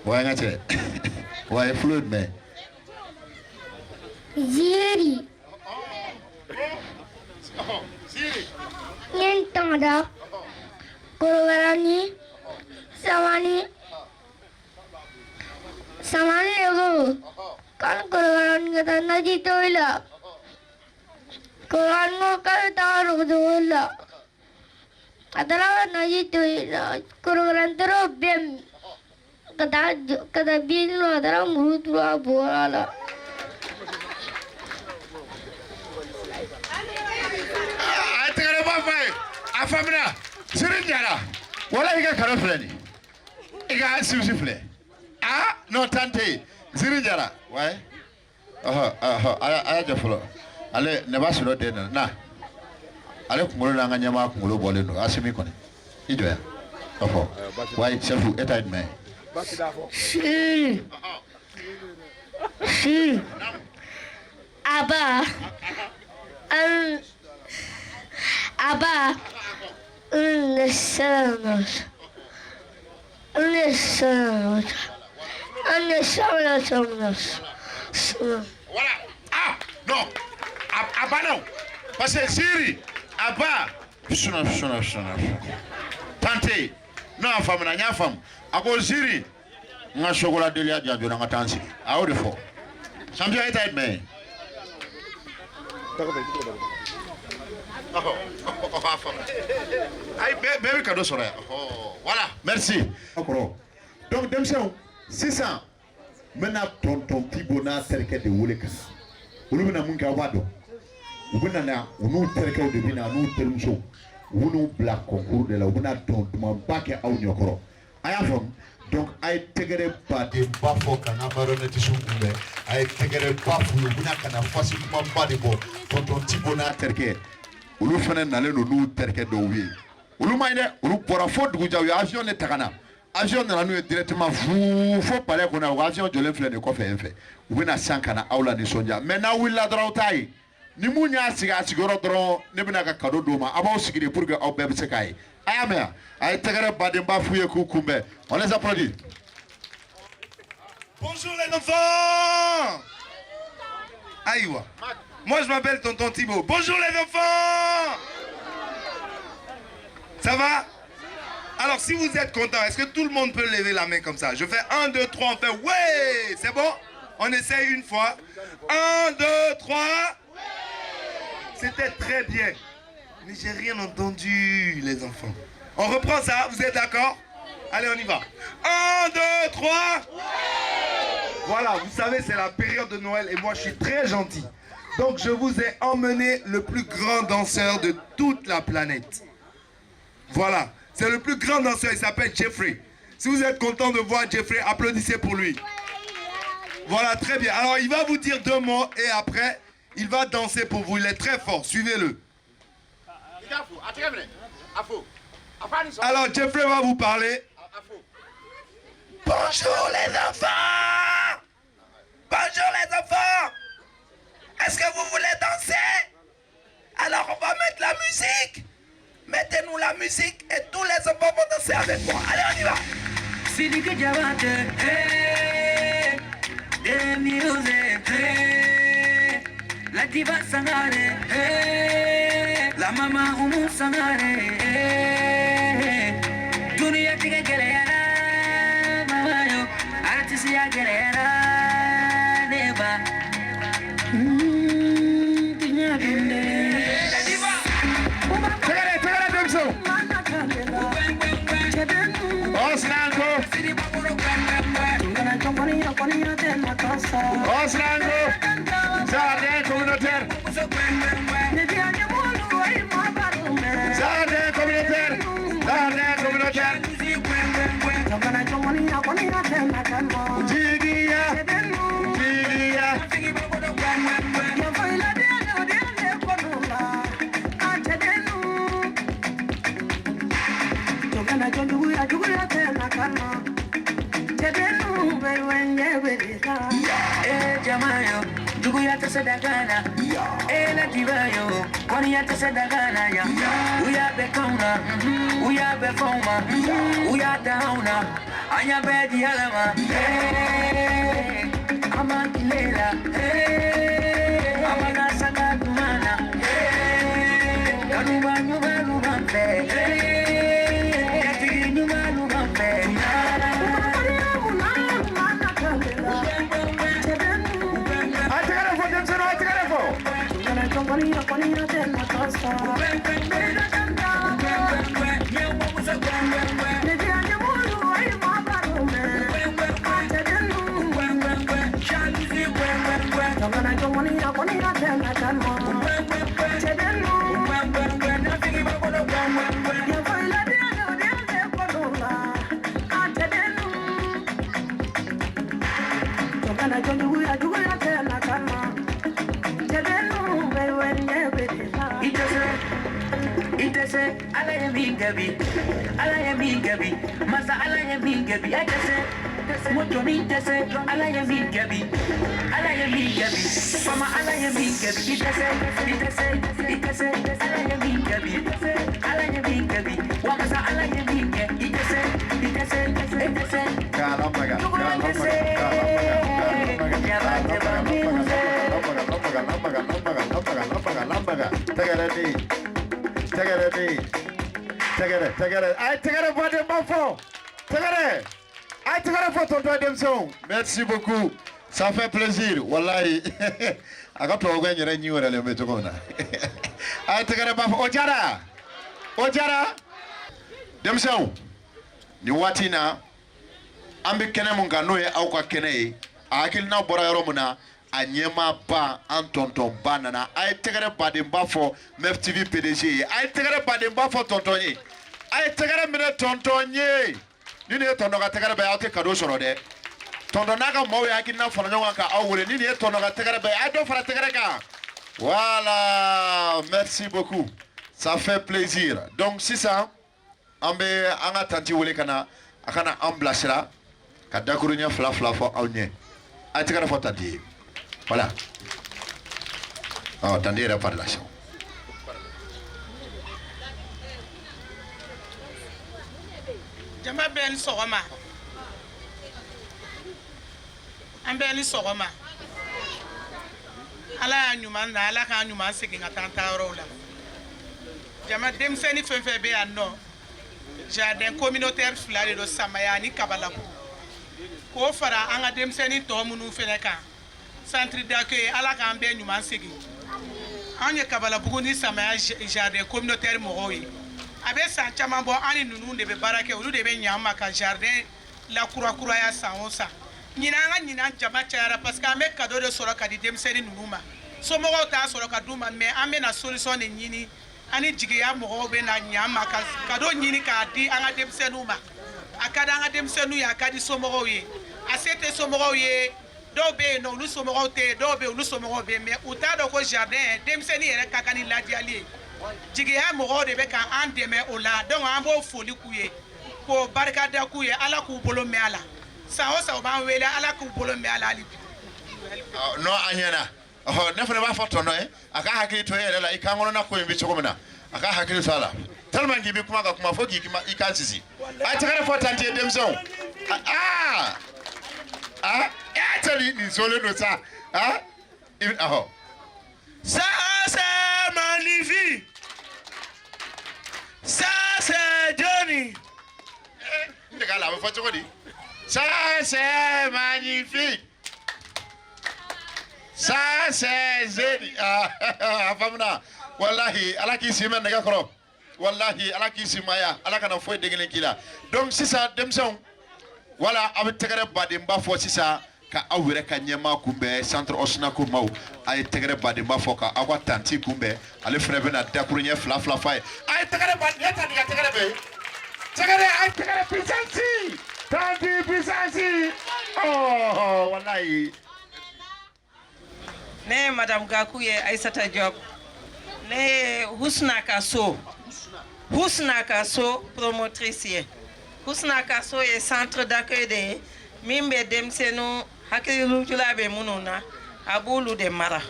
Ouais, n ka cɛ. Ouais, fulo ye jumɛn ye? Ziiri. N ye n tɔgɔ da Korobarani Samani Samani de ko k'an Korobarani ka taa naji tobi la. Korobarani ko k'a bɛ taga dɔgɔtɔrɔso la. A taara ka naji tobi la. Korobarani taara o bɛɛ min ka taa jɔ ka taa bin na, a taara muru turu a bɔra la. A ye tɛgɛrɛ ba f'a ye. A faamuna. Siri jara. Wala i ka cadeau filɛ nin. I ka sibisi filɛ. Ah non, tan tɛ yen. Siri jara. Ouais. Ɔhɔ ɔhɔ, a y'a jɔ fɔlɔ. Ale ne b'a sɔrɔ den nana na. Ale kunkolo n'an ka ɲɛmaa kunkolo bɔlen don. Asimi kɔni. I jɔ yan. Ɔhɔ. Wayi, Sɛfu, e ta ye jumɛn ye? Siri. Siri. Aba. An. Aba. Nne. Nne. Nne. Voilà. Ah non. A banna o. Parce que Siri, a ba. Suna suna suna. Tante. Non, a faamuna, n y'a faamu. A ko Siri, n ka chocolat deliya di yan joona, n ka taa n sigi. A y'o de fɔ. Champion, e ta ye jumɛn ye? Ɔhɔ, ɔhɔ, a faamuna. Ayi, bɛɛ bɛ cadeau sɔrɔ yan. Ɔhɔ, voilà, merci. Kɔrɔ. Donc denmisɛnw, sisan n bɛna tonton Tibo n'a terikɛ de wele ka na. Olu bɛna mun kɛ, aw b'a dɔn. U bɛna na, u n'u terikɛw de bɛ na, n'u terimusow. U bɛn'u bila concours de la, u bɛna dɔn dumanba kɛ aw ɲɛkɔrɔ. A y'a faamu? Donc a ye tɛgɛrɛ badenba fɔ ka n ka marionnette kunbɛn. A ye tɛgɛrɛ ba f'u ye, u bɛna ka na fasi dumanba de bɔ. Tonton Tibo n'a terikɛ, olu fana nalen don n'u terikɛ dɔw ye. Olu ma ɲi dɛ, olu bɔra fo Duguja, u ye avion de ta ka na. Avion nana n'u ye directement fuu fo palais kɔnɔ, u ka avion jɔlen filɛ nin kɔfɛ yen fɛ. U bɛna san ka na aw la nisɔndiya. Mais n'aw wulila dɔrɔn, aw t'a ye. Ni mun y'a sigi a sigiyɔrɔ dɔrɔn, ne bɛna ka cadeau d'o ma. A b'aw sigi de pour que aw bɛɛ bɛ se k'a ye. A y'a mɛn wa? A ye tɛgɛrɛ badenba f'u ye k'u kunbɛn. On les applaudit. Bonjour les enfants. Aïwa. Moi je m'appelle Tonton Thibaut. Bonjour les enfants. Ça va? Alors si vous êtes content, est-ce que tout le monde peut lever la main comme ça? Je fais 1, 2, 3, on fait ouais. C'est bon? On essaye une fois. 1, 2, 3. C'était très bien. Mais j'ai rien entendu, les enfants. On reprend ça, vous êtes d'accord? Allez, on y va. 1, 2, 3. Voilà, vous savez, c'est la période de Noël et moi, je suis très gentil. Donc, je vous ai emmené le plus grand danseur de toute la planète. Voilà, c'est le plus grand danseur, il s'appelle Jeffrey. Si vous êtes content de voir Jeffrey, applaudissez pour lui. Voilà, très bien. Alors, il va vous dire deux mots et après, il va danser pour vous. Il est très fort, suivez-le. Alors, Jeffrey va vous parler. Bonjour les enfants. Bonjour les enfants. Est-ce que vous voulez danser? Alors on va mettre la musique. Mettez-nous la musique et tous les enfants vont danser avec moi. Allez, on y va. Sidiki Diabaté, hey, des music, hey, la diva Sangaré, hey, la mama Oumou Sangaré, hey, dunia tigɛ gɛlɛyara, Silango. Jardin communautaire. Jardin communautaire. Jardin communautaire. Jigiya. Jigiya. Juguya tɛ se dagana, e la diba yo, kɔniya tɛ se dagana ya. U y'a bɛɛ k'anw na, u y'a bɛɛ fɔ anw ma, u y'a da anw na, an y'a bɛɛ di Ala ma. An b'an tile la, an b'an ka sanga duman na, kanuba ɲumanw b'an fɛ, jatigi ɲumanw b'an fɛ. Ala ye min kɛ bi, Ala ye min kɛ bi, masa Ala ye min kɛ bi, a tɛ se, moto min tɛ se, Ala ye min kɛ bi, Ala ye min kɛ bi, fama Ala ye min kɛ bi, i tɛ se, i tɛ se, i tɛ se, Ala ye min kɛ bi, Ala ye min kɛ bi, wa masa Ala ye min kɛ, i tɛ se, i tɛ se, i tɛ se. Juguman tɛ se, jaba jaba min se. Tɛgɛrɛ di, tɛgɛrɛ di, tɛgɛrɛ, tɛgɛrɛ. A ye tɛgɛrɛ fɔ den ba fɔ, tɛgɛrɛ. A ye tɛgɛrɛ fɔ tonton denmisɛnw. Merci beaucoup, ça fait plaisir walayi. A ka tubabukɛ yɛrɛ ɲi wɛrɛlen bɛ cogo min na. A ye tɛgɛrɛ ba fɔ. O diyara, o diyara. Denmisɛnw, nin waati in na an bɛ kɛnɛ mun kan, n'o ye aw ka kɛnɛ ye, a hakilina bɔra yɔrɔ min na, a ɲɛmaaba, an tɔntɔnba nana. A ye tɛgɛrɛ badenba fɔ MEF TV PDG ye. A ye tɛgɛrɛ badenba fɔ tɔntɔn ye. A ye tɛgɛrɛ minɛ tɔntɔn ye. Ni nin ye tɔntɔn ka tɛgɛrɛ bɛɛ ye, aw tɛ cadeau sɔrɔ dɛ. Tɔntɔn n'a ka maaw ye hakilina fara ɲɔgɔn kan ka aw wele. Ni nin ye tɔntɔn ka tɛgɛrɛ bɛɛ ye, a ye dɔ fara tɛgɛrɛ kan. Voilà, merci beaucoup, ça fait plaisir. Donc sisan an bɛ an ka tantie wele ka na, a ka na an bilasira ka dakuruɲɛ fila fila fɔ aw ɲɛ. A ye tɛgɛrɛ fɔ tantie ye. Voilà, ɔ tantie yɛrɛ parila sisan. Jama bɛɛ ni sɔgɔma, an bɛɛ ni sɔgɔma. Ala y'a ɲuman na, Ala k'an ɲuman segin ka taa an taayɔrɔw la. Jama denmisɛnnin fɛn fɛn bɛ yan nɔ, jardin communautaire fila de don, Samaya ani Kabalabugu, k'o fara an ka denmisɛnnin tɔ minnu fɛnɛ kan centre d'accueil. Ala k'an bɛɛ ɲuman segin. Anw ye Kabalabugu ni Samaya jardin communautaire mɔgɔw ye. A bɛ san caman bɔ, an ni ninnu de bɛ baara kɛ, olu de bɛ ɲɛ an ma ka jardin lakurakuraya san o san. Ɲinan, an ka ɲinan jama cayara parce que an bɛ cadeau de sɔrɔ ka di denmisɛnnin ninnu ma. Somɔgɔw t'a sɔrɔ ka d'u ma, mais an bɛna solution de ɲini ani jigiya mɔgɔw bɛ na ɲɛ an ma ka cadeau ɲini k'a di an ka denmisɛnninw ma. A ka di an ka denmisɛnninw ye, a ka di somɔgɔw ye. A se tɛ somɔgɔw ye, dɔw bɛ yen nɔ olu somɔgɔw tɛ yen, dɔw bɛ yen olu somɔgɔw bɛ yen, mais u t'a dɔn ko jardin denmisɛnnin yɛrɛ ka kan ni ladiyali ye. Jigiya mɔgɔw de bɛ ka an dɛmɛ o la, donc an b'o foli k'u ye, k'o barikada k'u ye. Ala k'u bolo mɛn a la. San o san u b'an wele, Ala k'u bolo mɛn a la hali bi. Non, a ɲɛna. Ɔhɔ, ne fana b'a fɔ tɔntɔn ye, a k'a hakili to e yɛrɛ la, i kan kɔnɔna ko in bɛ cogo min na, a k'a hakili to a la, tellement k'i bɛ kuma ka kuma fo k'i i kan sisi. A ye tɛgɛrɛ fɔ tantie ye. Denmisɛnw, aa aa, e tɛ nin solen don sa. Aa, i bɛ ɔhɔ. Ça c'est magnifique. Ça c'est Johnny. N dege a la, a bɛ fɔ cogo di? Ça c'est magnifique. Ça c'est Zeni. A faamuna. Wallahi, Ala k'i si mɛn nɛgɛ kɔrɔ. Wallahi, Ala k'i si maaya. Ala kana foyi den kelen k'i la. Donc sisan denmisɛnw, voilà, a bɛ tɛgɛrɛ badenba fɔ sisan. Ka aw yɛrɛ ka ɲɛmaa kunbɛn, centre Osnako maaw, a ye tɛgɛrɛ badenba fɔ ka aw ka tantie kunbɛn. Ale fana bɛna dakuruɲɛ fila fila f'a ye. A ye tɛgɛrɛ ba ne ta nin ka tɛgɛrɛ bɛ tɛgɛrɛ, a ye tɛgɛrɛ puissance, tantie puissance. Oh walayi. Ne ye Madame Gakou ye, Aïssata Diop. Ne ye Husna ka so, Husna ka so promotrice ye. Husna ka so ye centre d'accueil de ye min bɛ denmisɛnninw hakililujula bɛ minnu na, a b'olu de mara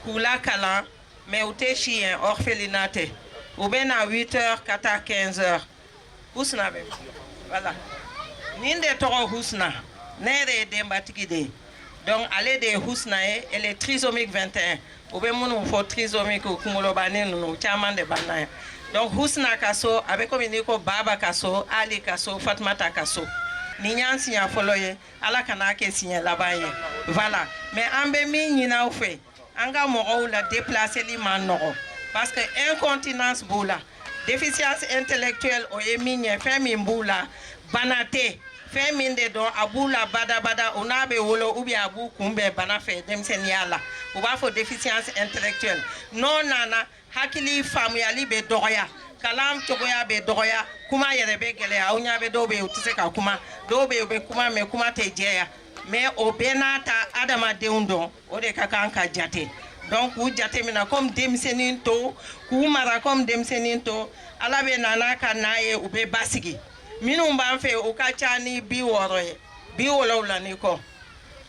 k'u lakalan, mais u tɛ si yen, orphelinat tɛ. U bɛ na 8 heures ka taa 15 heures. Husna bɛ, voilà, nin de tɔgɔ Husna. Ne yɛrɛ ye denbatigi de ye, donc ale de ye Husna ye. Elle est trisomique 21. U bɛ minnu fɔ trisomique, kunkolobannen ninnu caman de b'an na yan. Donc Husna ka so, a bɛ komi n'i ko Baba ka so, Ali ka so, Fatumata ka so. Nin y'an siɲɛ fɔlɔ ye, Ala kan'a kɛ siɲɛ laban ye. Voilà, mais an bɛ min ɲini aw fɛ, an ka mɔgɔw la déplaceli man nɔgɔ, parce que incontinence b'u la, déficience intellectuelle. O ye min ye, fɛn min b'u la, bana tɛ, fɛn min de dɔn a b'u la badabada, u n'a bɛ wolo ou bien a b'u kunbɛn bana fɛ denmisɛnninya la, u b'a fɔ déficience intellectuelle. N'o nana, hakili faamuyali bɛ dɔgɔya, kalan cogoya bɛ dɔgɔya, kuma yɛrɛ bɛ gɛlɛya. Aw ɲɛ bɛ, dɔw bɛ yen, u tɛ se ka kuma, dɔw bɛ yen, u bɛ kuma, mais kuma tɛ jɛya. Mais o bɛɛ n'a ta, adamadenw dɔn, o de ka kan ka jate. Donc k'u jate minɛ comme denmisɛnnin to, k'u mara comme denmisɛnnin to, Ala bɛ na n'a ka n'a ye, u bɛ basigi. Minnu b'an fɛ, u ka ca ni 60 ye, 70 ni kɔ.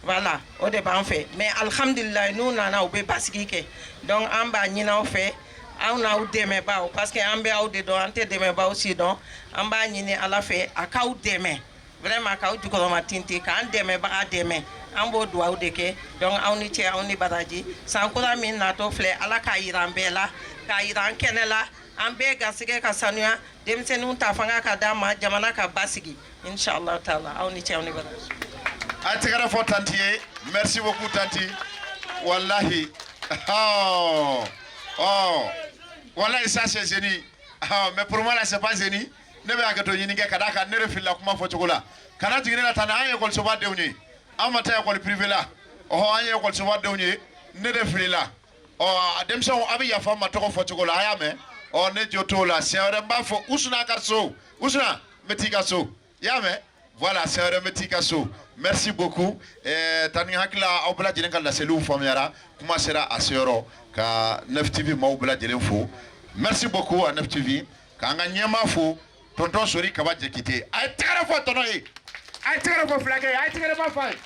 Voilà, o de b'an fɛ. Mais alhamdulilayi, n'u nana, u bɛ basigi kɛ. Donc an b'a ɲini aw fɛ, aw n'aw dɛmɛbaaw, parce que an bɛ aw de dɔn, an tɛ dɛmɛbaaw si dɔn. An b'a ɲini Ala fɛ, a k'aw dɛmɛ vraiment, k'aw jukɔrɔma tintin, k'an dɛmɛbaga dɛmɛ. An b'o duwawu de kɛ. Donc aw ni cɛ, aw ni baraji. San kura min natɔ filɛ, Ala k'a yira an bɛɛ la, k'a yira an kɛnɛ la, an bɛɛ garisɛgɛ ka sanuya, denmisɛnninw ta fanga ka d'an ma, jamana ka basigi, inshallah taala. Aw ni cɛ, aw ni baraji. A tɛgɛrɛ fɔ tantie ye. Merci beaucoup, tantie. Wallahi, oh wallahi, ça c'est génie. Oh, mais pour moi là, c'est pas génie. Ne bɛ hakɛto ɲini kɛ ka d'a kan ne de filila kuma fɔcogo la. Kana jigin ne la tan. An ye ekɔlisoba denw ye, an ma taa ekɔli privé la. Ɔhɔ, an ye ekɔlisoba denw ye, ne de filila. Ɔ, denmisɛnw, a bɛ yafa n ma tɔgɔ fɔcogo la, a y'a mɛn. Ɔ, ne jo t'o la. Siɲɛ wɛrɛ n b'a fɔ Usuna ka so. Usuna, n bɛ t'i ka so, i y'a mɛn. Voilà, siɲɛ wɛrɛ n bɛ t'i ka so. Merci beaucoup. Tani hakili la, aw bɛɛ lajɛlen ka laseliw faamuyara, kuma sera a seyɔrɔ. Ka 9 TV maaw bɛɛ lajɛlen fo. Merci beaucoup à 9 TV. K'an ka ɲɛmaa fo, tonton Sori Kaba Jakite. A ye tɛgɛrɛ fɔ tɔnɔ ye, a ye tɛgɛrɛ fɔ fulakɛ ye, a ye tɛgɛrɛ ba fɔ a ye.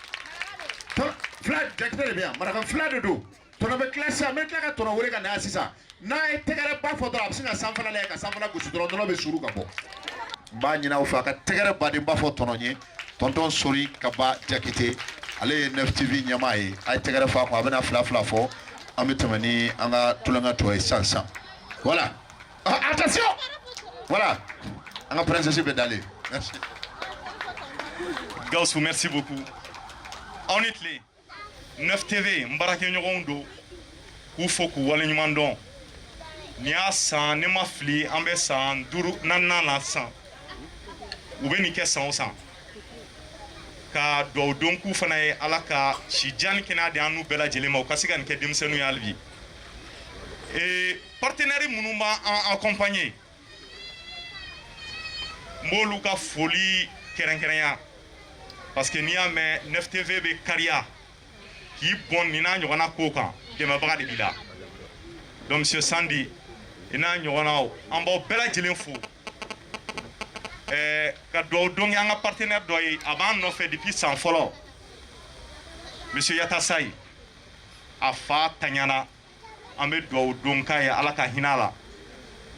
Fila Jakite de bɛ yan, maraka fila de don. Tɔnɔ bɛ tila sisan, n bɛ tila ka tɔnɔ wele ka na yan sisan. N'a ye tɛgɛrɛ ba fɔ dɔrɔn, a bɛ sin ka sanfɛla lajɛ, ka sanfɛla gosi dɔrɔn, nɔnɔ bɛ suru ka bɔ. N b'a ɲini aw fɛ, a ka tɛgɛrɛ baden ba fɔ tɔnɔ ye, tonton Sori Kaba Jakite. Ale ye 9 TV ɲɛmaa ye. A ye tɛgɛrɛ fɔ a kun. A bɛna fila fila fɔ, an bɛ tɛmɛ ni an ka tulonkɛ tɔ ye sisan sisan. Voilà. Ah, attention, voilà, an ka princesse bɛ dalen. Merci. Gawusu, merci beaucoup. Aw ni tile. 9 TV, n baarakɛɲɔgɔnw don, k'u fo k'u waleɲuman dɔn. Nin y'a san, ne ma fili, an bɛ san duuru naaninan na sisan. U bɛ nin kɛ san o san. Ka duwawu don k'u fana ye, Ala ka si jan ni kɛnɛya di an n'u bɛɛ lajɛlen ma, u ka se ka nin kɛ denmisɛnninw ye hali bi. Ee, partenaire minnu b'an accompagner, n b'olu ka foli kɛrɛnkɛrɛnya, parce que n'i y'a mɛn 9 TV bɛ kariya k'i bɔn nin n'a ɲɔgɔnna ko kan, dɛmɛbaga de b'i la. Donc monsieur Sandi i n'a ɲɔgɔnnaw, an b'aw bɛɛ lajɛlen fo. Ka duwawu don kɛ an ka partenaire dɔ ye, a b'an nɔfɛ depuis san fɔlɔ, monsieur Yatasayi. A fa taɲana, an bɛ duwawu don k'a ye, Ala ka hinɛ a la,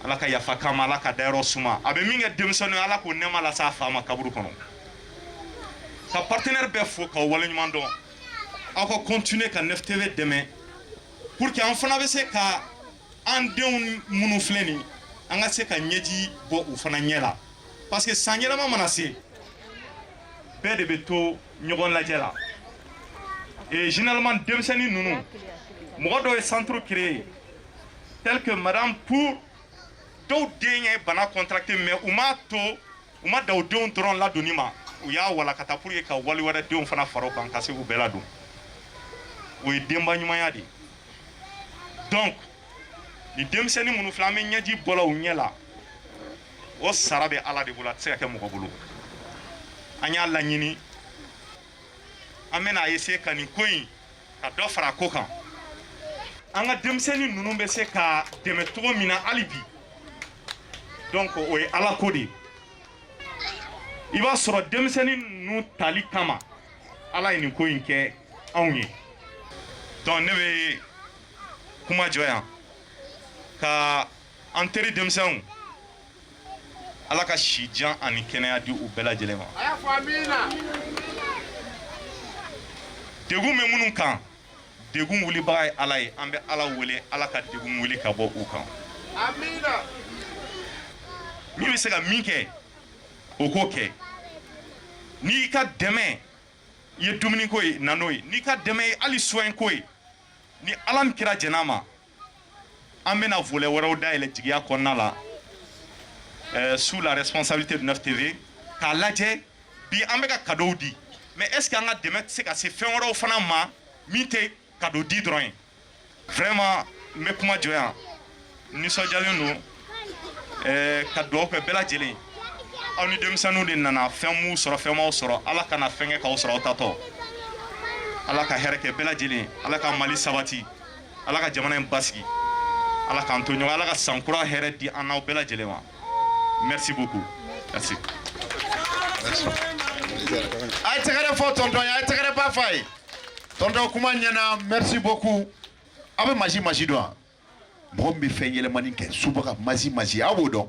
Ala ka yafa k'a ma, Ala ka dayɔrɔ suma. A bɛ min kɛ denmisɛnnin ye, Ala k'o nɛɛma lase a fa ma kaburu kɔnɔ. Ka partenaire bɛɛ fo k'aw waleɲuman dɔn. Aw ka continuer ka 9 TV dɛmɛ pour que an fana bɛ se ka an denw minnu filɛ nin, an ka se ka ɲɛji bɔ u fana ɲɛ la, parce que san yɛlɛma mana se, bɛɛ de bɛ to ɲɔgɔn lajɛ la. Et généralement, denmisɛnnin ninnu, mɔgɔ dɔw ye centre créé tel que madame pour dɔw den ye bana contracté, mais u m'a to, u ma da u denw dɔrɔn ladonni ma, u U y'a walakata pour que ka wali wɛrɛ denw fana fara o kan ka se k'u bɛɛ ladon. O ye denba ɲumanya de ye. Donc ni denmisɛnnin minnu filɛ, an bɛ ɲɛji bɔla u ɲɛ la, o sara bɛ Ala de bolo, a tɛ se ka kɛ mɔgɔ bolo. An y'a laɲini, an bɛna essayer ka nin ko in ka dɔ fara a ko kan, an ka denmisɛnnin ninnu bɛ se ka dɛmɛ cogo min na hali bi. Donc o ye Ala ko de ye. I b'a sɔrɔ denmisɛnnin ninnu tali kama, Ala ye nin ko in kɛ anw ye. Donc ne bɛ kuma jɔ yan ka an teri denmisɛnw, Ala ka si jan ani kɛnɛya di u bɛɛ lajɛlen ma. Degun bɛ minnu kan, degun wulibaga ye Ala ye. An bɛ Ala wele, Ala ka degun wuli ka bɔ u kan. Min bɛ se ka min kɛ, o k'o kɛ. N'i ka dɛmɛ ye dumuniko ye, na n'o ye. N'i ka dɛmɛ ye hali soin ko ye, ni Ala min kɛra jɛn'a ma, an bɛna volet wɛrɛw dayɛlɛ jigiya kɔnɔna la, sous la responsabilité de 9 TV, k'a lajɛ. Bi an bɛ ka cadeau di, mais est ce que an ka dɛmɛ tɛ se ka se fɛn wɛrɛw fana ma min tɛ cadeau di dɔrɔn ye? Vraiment, n bɛ kuma jɔ yan. Nisɔndiyalen don ka dugawu kɛ bɛɛ lajɛlen. Aw ni denmisɛnninw de nana, fɛn m'u sɔrɔ, fɛn m'aw sɔrɔ. Ala kana fɛn kɛ k'aw sɔrɔ aw tatɔ. Ala ka hɛrɛ kɛ bɛɛ lajɛlen. Ala ka Mali sabati, Ala ka jamana in basigi, Ala k'an to ɲɔgɔn, Ala ka sankura hɛrɛ di an n'aw bɛɛ lajɛlen ma. Merci beaucoup, merci. A ye tɛgɛrɛ fɔ tonton ye, a ye tɛgɛrɛ ba f'a ye. Tonton, kuma ɲɛna, merci beaucoup. Aw bɛ magie magie dɔn wa? Mɔgɔ min bɛ fɛn yɛlɛmani kɛ, subaga magie magie, aw b'o dɔn.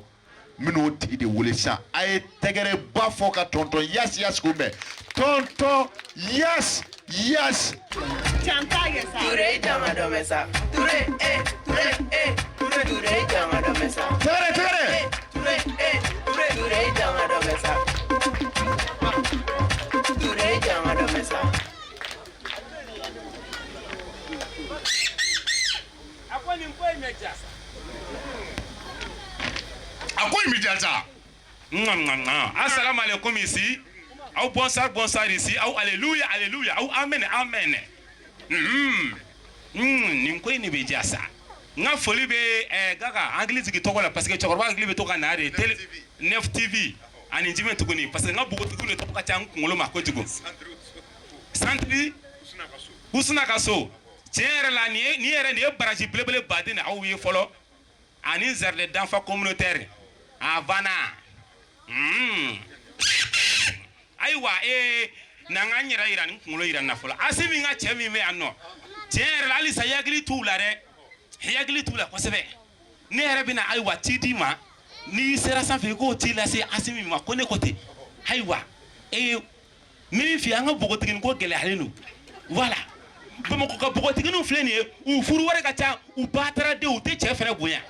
N bɛn'o tigi de wele sisan. A ye tɛgɛrɛ ba fɔ ka tonton Yas Yas kunbɛn. Tonton Yas Yas. Ture jama dɔ bɛ sa. Ture eh, ture eh, ture ture jama dɔ bɛ sa. Tɛgɛrɛ, tɛgɛrɛ. Ture eh, ture ture jama dɔ bɛ sa. Ture jama dɔ bɛ sa. A ko nin ko in bɛ diya sa. A ko in bɛ diya sa. Assalamu alaikum ici. Aw bonsoir, bonsoir ici. Aw alléluia, alléluia. Aw amen, amen. Nin ko in de bɛ diya sa. N ka foli bɛ Gaga hakili jigin tɔgɔ la, parce que cɛkɔrɔba hakili bɛ to ka na de. Télé 9 TV ani jumɛn tuguni? Parce que n ka npogotigiw de tɔgɔ ka ca n kunkolo ma kojugu. Centre Usuna ka so. Tiɲɛ yɛrɛ la, nin ye nin yɛrɛ nin ye baraji belebele baden de aw ye fɔlɔ. Ani jardin d'enfants communautaire a banna. Ayiwa, n'an ka n yɛrɛ yira, ni kunkolo yira n na fɔlɔ. Asimi ka cɛ min bɛ yan nɔ, tiɲɛ yɛrɛ la, halisa i hakili t'u la dɛ, i hakili t'u la kosɛbɛ. Ne yɛrɛ bɛna ayiwa ci d'i ma, n'i sera sanfɛ, i k'o ci lase Asimi ma ko ne ko ten. Ayiwa, n bɛ min f'i ye, an ka npogotiginin ko gɛlɛyalen don. Voilà, Bamakɔ ka npogotigininw filɛ nin ye, u furu wari ka ca, u ba taara den, u tɛ cɛ fɛnɛ bonya.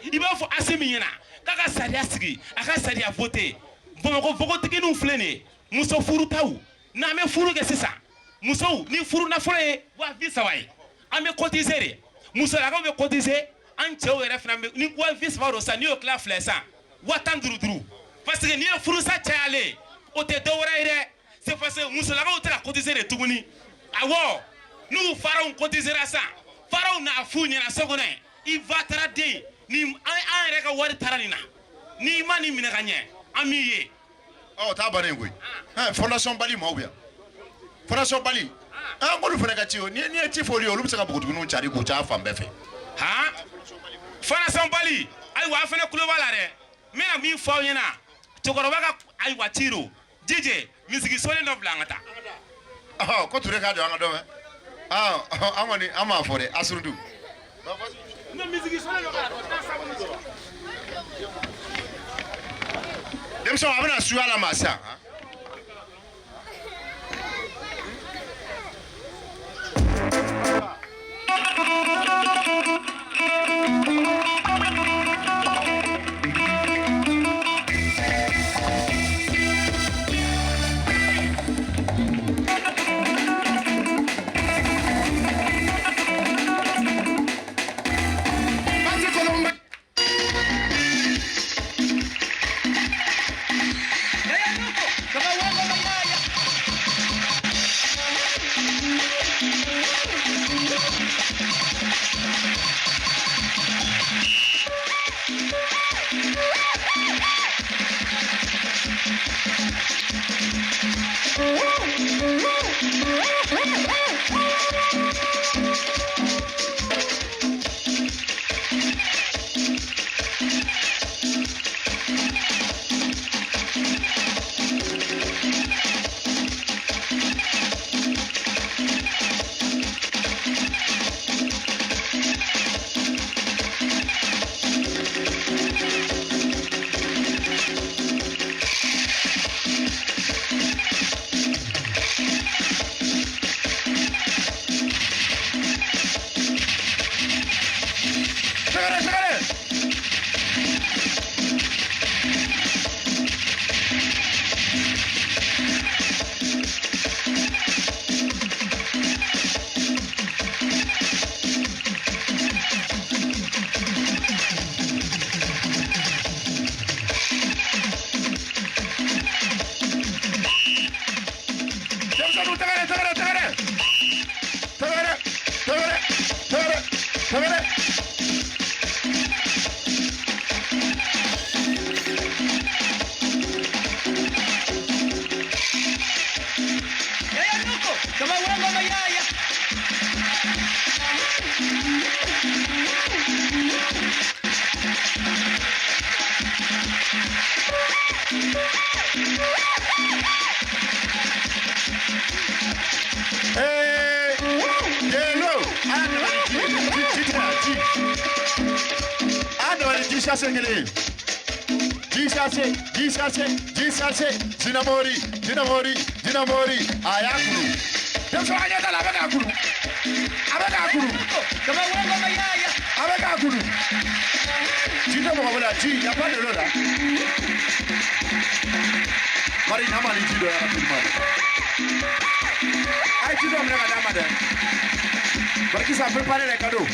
I b'a fɔ Asimi ɲɛna k'a ka sariya sigi, a ka sariya voté. Bamakɔ npogotigininw filɛ nin ye, muso furutaw, n'an bɛ furu kɛ sisan, musow ni furu nafolo ye 30 000 ye, an bɛ cotiser de. Musolakaw bɛ cotiser, an cɛw yɛrɛ fana bɛ. Ni 30 000 don sisan, n'i y'o tila fila ye sisan, 15 000 duuru. Parce que n'i ye furusa cayalen, o tɛ dɔ wɛrɛ ye dɛ, c'est parce que musolakaw tɛ ka cotiser de tuguni. Awɔ, n'u faraw cotisera sisan, faraw n'a f'u ɲɛna so kɔnɔ yen, i va taara den ni an yɛrɛ ka wari taara nin na, n'i ma nin minɛ ka ɲɛ, an b'i ye. Ɔ, o t'a bannen koyi. Fondation Bali maaw bɛ yan, Fondation Bali, an k'olu fana ka ci o. N'i ye ci fɔ olu ye, olu bɛ se ka npogotigininw cari k'u ca fan bɛɛ fɛ. Han, Fondation Bali, ayiwa, a fana tulo b'a la dɛ. N bɛna min fɔ aw ɲɛna, cɛkɔrɔba ka ayiwa ci don. Jije, misigi solen dɔ bila, an ka taa. Ɔhɔ, ko Ture k'a jɔ, an ka dɔ mɛn. An kɔni an m'a fɔ dɛ, asuruntu. Misigi solen dɔ ka taa sabali dɔrɔn. Denmisɛnw, a bɛna suya la ma sisan. Ee, Jelo, a dabali ji ji ji tɛ yan, ji. A dabali ji sachet kelen ye. Ji sachet, ji sachet, ji sachet. Jinamori, jinamori, jinamori. A y'a kuru. Denmisɛnw a ɲɛ t'a la, a bɛ k'a kuru. A bɛ k'a kuru. A bɛ k'a kuru. Ji tɛ mɔgɔ bolo yan, ji, y a pas de l'eau là. Mari, n'a ma ni ji dɔ ye rapidement. A ye ji dɔ minɛ ka d'a ma dɛ. Barikisa, préparez les cadeaux.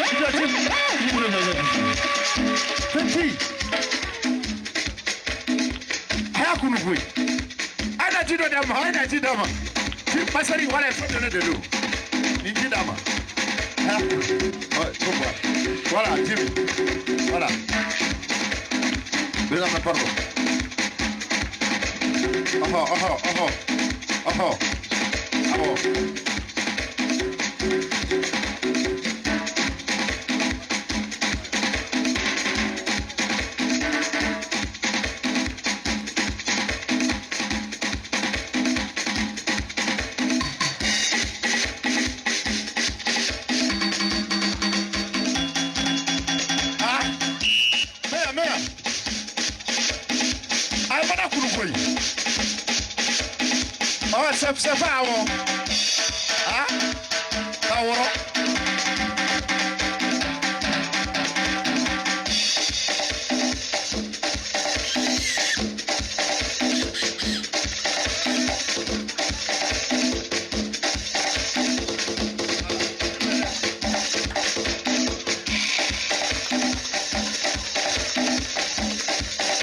Ji dɔ, ji. Ji. A y'a kunu koyi. A ye na ji dɔ d'a ma, a ye na ji d'a ma. Ji, masari, voilà, il faut donner de l'eau. Nin ji d'a ma. A y'a kunu. Ouais, faut boire. Voilà, ji min. Voilà. Président, pardon. Ɔhɔ, ɔhɔ, ɔhɔ. Ɔhɔ. Awɔ. Ah, mɛya, mɛya. A ye mana kuru koyi. Ɔ, sɛfan awɔ. Ah, k'a wɔrɔ.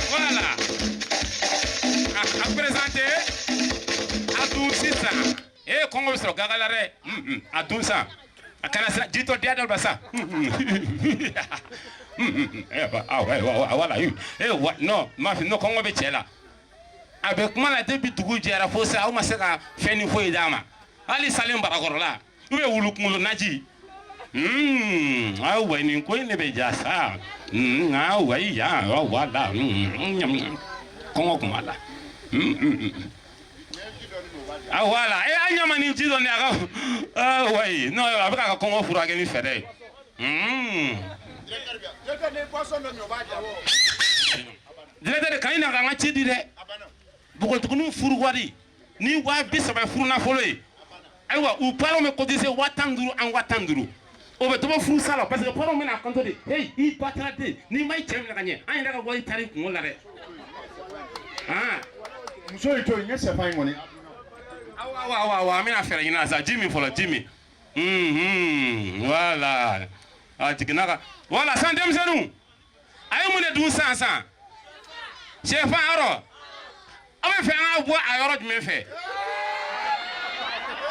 Voilà. A présenté a dun sisan. E kɔngɔ bɛ sɔrɔ gaga la dɛ. A dun san. A kana siran jitɔ diya dɔ la sa. Voilà. Eh wa non, ma fille, non, kɔngɔ bɛ cɛ la. A bɛ kuma la depuis dugu jɛra fo sa aw ma se ka fɛn ni foyi d'a ma. Hali salen barakɔrɔla ou bien wulu kunkolo naji. Awa nin ko in ne bɛ ja sa. Awa ya, voilà. Kɔngɔ kun b'a la. Ah voilà, e an ɲama ni ji dɔ ni a ka ah oui, non, a bɛ k'a ka kɔngɔ furakɛ ni fɛɛrɛ ye. Directeur ka ɲi na ka n ka ci di dɛ. Npogotigininw furu wari ni 30 000 ye furu nafolo ye. Ayiwa u parents bɛ cotiser 15 000 an 15 000. O bɛ dɔ bɔ furusa la parce que parents bɛna kanto de hey i ba taara den n'i ma i cɛ minɛ ka ɲɛ an yɛrɛ ka wari taara i kungo la dɛ. Ah. Muso y'i to yen, n ye sɛfan in kɔni. Awɔ awɔ awɔ awɔ an bɛna fɛɛrɛ ɲini a la sa ji min fɔlɔ ji min. Voilà. A jiginna ka voilà san denmisɛnninw a ye mun de dun sisan sisan sɛfan yɔrɔ aw bɛ fɛ an ka bɔ a yɔrɔ jumɛn fɛ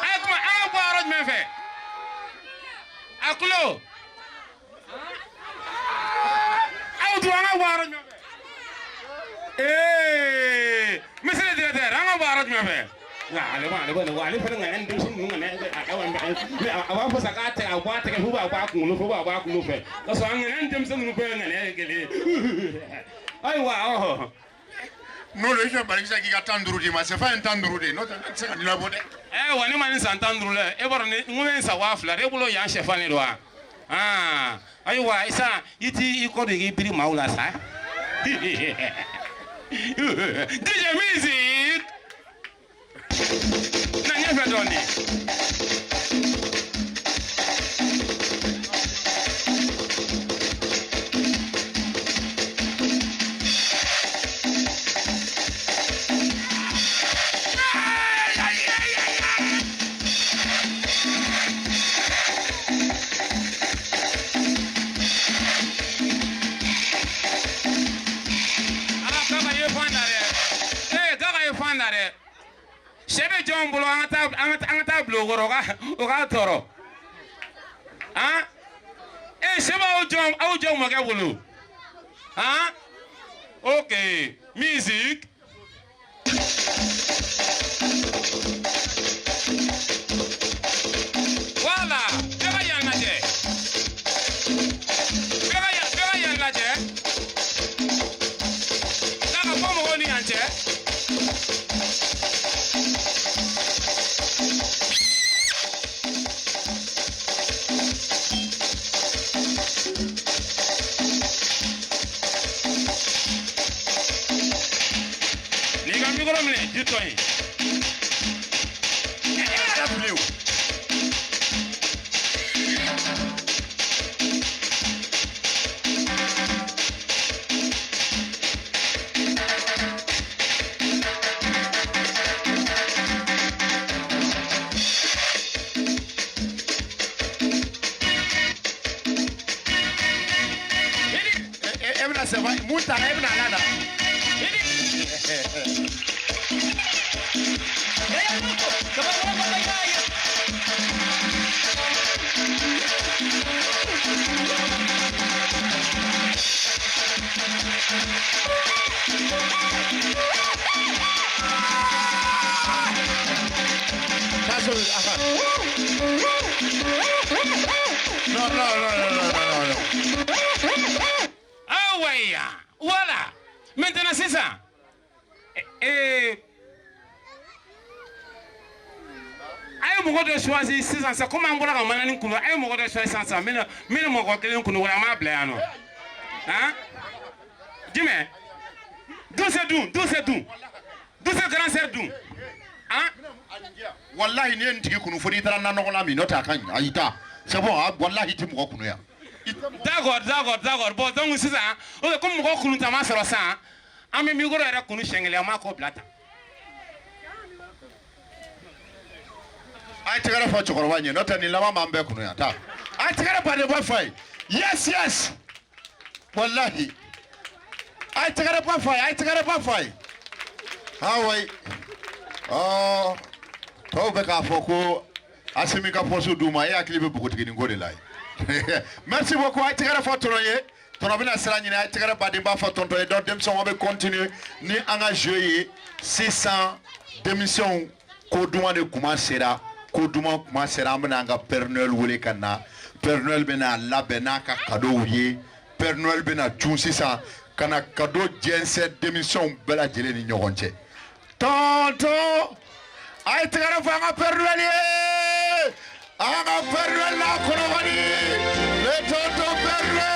a ye kuma an ka bɔ a yɔrɔ jumɛn fɛ a kulo aw dun an ka bɔ a yɔrɔ jumɛn fɛ ee monsieur le directeur an ka bɔ a yɔrɔ jumɛn fɛ nka ale b'a ale b'a ale fana ŋaniya ni denmisɛnnin ninnu ŋaniya a b'a fɔ sa k'a tɛgɛ a bɔ a tɛgɛ fo b'a bɔ a kunkolo fo b'a bɔ a kunkolo fɛ ka sɔrɔ a ŋaniya ni denmisɛnnin ninnu bɛɛ ye ŋaniya ye kelen ye ayiwa ɔhɔ. N'o don i jɔ Barikisa k'i ka 15 d'i ma sɛfan ye 15 de ye n'o tɛ ne tɛ se ka nin labɔ dɛ. Ɛ wa ne ma nin san 15 la e b'a dɔn ne n ko ne ye san 2000 de e bolo yan sɛfan de don wa aa ayiwa sisan i t'i i kɔ don k'i biri maaw la sa. DJ music na ɲɛfɛ dɔɔnin. Ala kaka ye fan da dɛ ee kaka ye fan da dɛ sɛ bɛ jɔn bolo an ka taa an ka an ka taa bila o kɔrɔ o k'a tɔɔrɔ han ee sɛ b'aw jɔn aw jɔn mɔkɛ bolo han ok musique. Voilà, bɛɛ ka yan lajɛ bɛɛ ka yan lajɛ. Micro minɛ di tɔn ye. E yɛrɛ fili o. E bɛna sɛba mun taara e bɛna ala da. Non, non, non, non, non, non, non. Ah ouais, voilà. Maintenant c'est ça. A ye mɔgɔ dɔ choisi sisan sisan komi an bɔra ka manani kunu, a ye mɔgɔ dɔ choisi sisan sisan, n bɛna mɔgɔ kelen kunu wala an b'a bila yan nɔ. Han? Jumɛn? Duse dun, duse dun. Duse grand sœur dun. Han? Wallahi n'i ye nin tigi kunu fo n'i taara nanɔgɔ la min n'o tɛ a ka ɲi ayi taa c'est bon wallahi i ti mɔgɔ kunu yan. D'accord, d'accord, d'accord. Bon donc sisan, ok, comme mɔgɔ kunu ta ma sɔrɔ sisan, an bɛ micro yɛrɛ kunu siɲɛ kelen, an b'a ko bila tan. A ye tɛgɛrɛ fɔ cɛkɔrɔba ɲɛ n'o tɛ nin laban b'an bɛɛ kunu yan taa. A ye tɛgɛrɛ baden ba f'a ye. Yes yes. Wallahi. A ye tɛgɛrɛ ba f'a ye, a ye tɛgɛrɛ ba f'a ye. Ah oui. Ɔ tɔw bɛ k'a fɔ ko Asimi ka poste d'u ma, e hakili bɛ npogotiginin ko de la ye. Merci beaucoup. A ye tɛgɛrɛ fɔ tɔnɔ ye. Tɔnɔ bɛna sira ɲini, a ye tɛgɛrɛ baden ba fɔ tɔntɔn ye. Donc denmisɛnw, an bɛ continuer ni an ka jeu ye sisan. Denmisɛnw, ko duman de kuma sera, ko duman kuma sera. An bɛna an ka Père Noël wele ka na. Père Noël bɛna labɛn n'a ka cadeau ye. Père Noël bɛna cun sisan ka na cadeau jɛnsɛn denmisɛnw bɛɛ lajɛlen ni ɲɔgɔn cɛ. Tonton, a ye tɛgɛrɛ fɔ an ka Père Noël ye. An ka Père Noël n'a kɔnɔbali, le tonton Père Noël.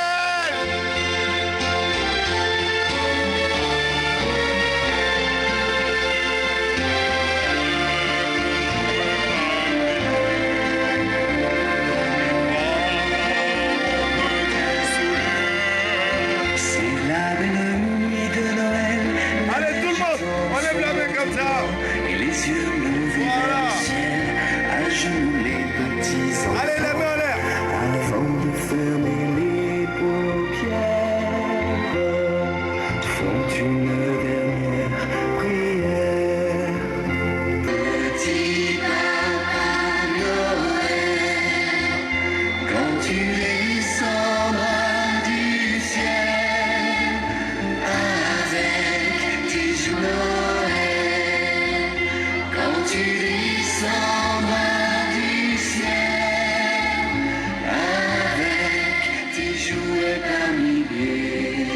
C'est la belle nuit de Noël. Allez tout le monde, on lève la main comme ça. Et les yeux levés vers le ciel, à genoux les petits enfants. Allez les mains en l'air. Avant de fermer les paupières, font une dernière prière. Petit papa Noël, quand tu descendras du ciel avec tes jouets Noël, quand tu descendras du ciel avec tes jouets par milliers,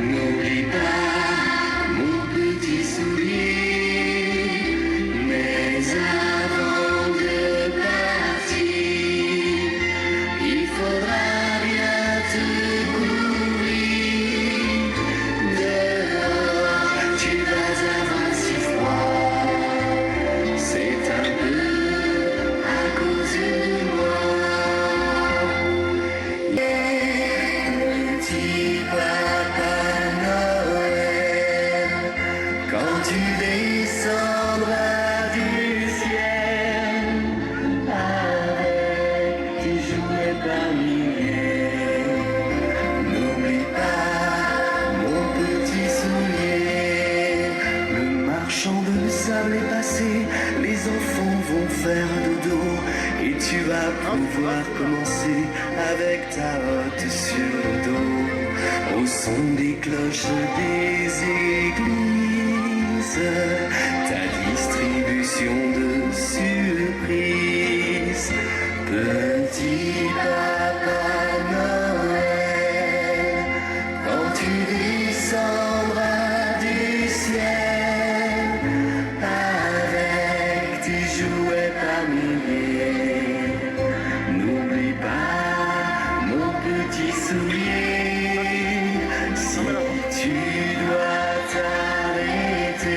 n'oublie pas mon petit soulier. Mais avant de partir, il faudra bien te couvrir. Dehors, tu vas avoir si froid. C'est un peu à cause de moi. Petit papa Noël, quand tu descendras du ciel avec tes jouets par milliers, n'oublie pas mon petit soulier. Le marchand de sable est passé, les enfants vont faire dodo et tu vas pouvoir commencer avec ta hotte sur le dos. Au son des cloches des églises, ta distribution de surprises. Petit papa Noël, quand tu descendras du ciel avec tes jouets par milliers, n'oublie pas mon petit soulier. Si tu dois t'arrêter,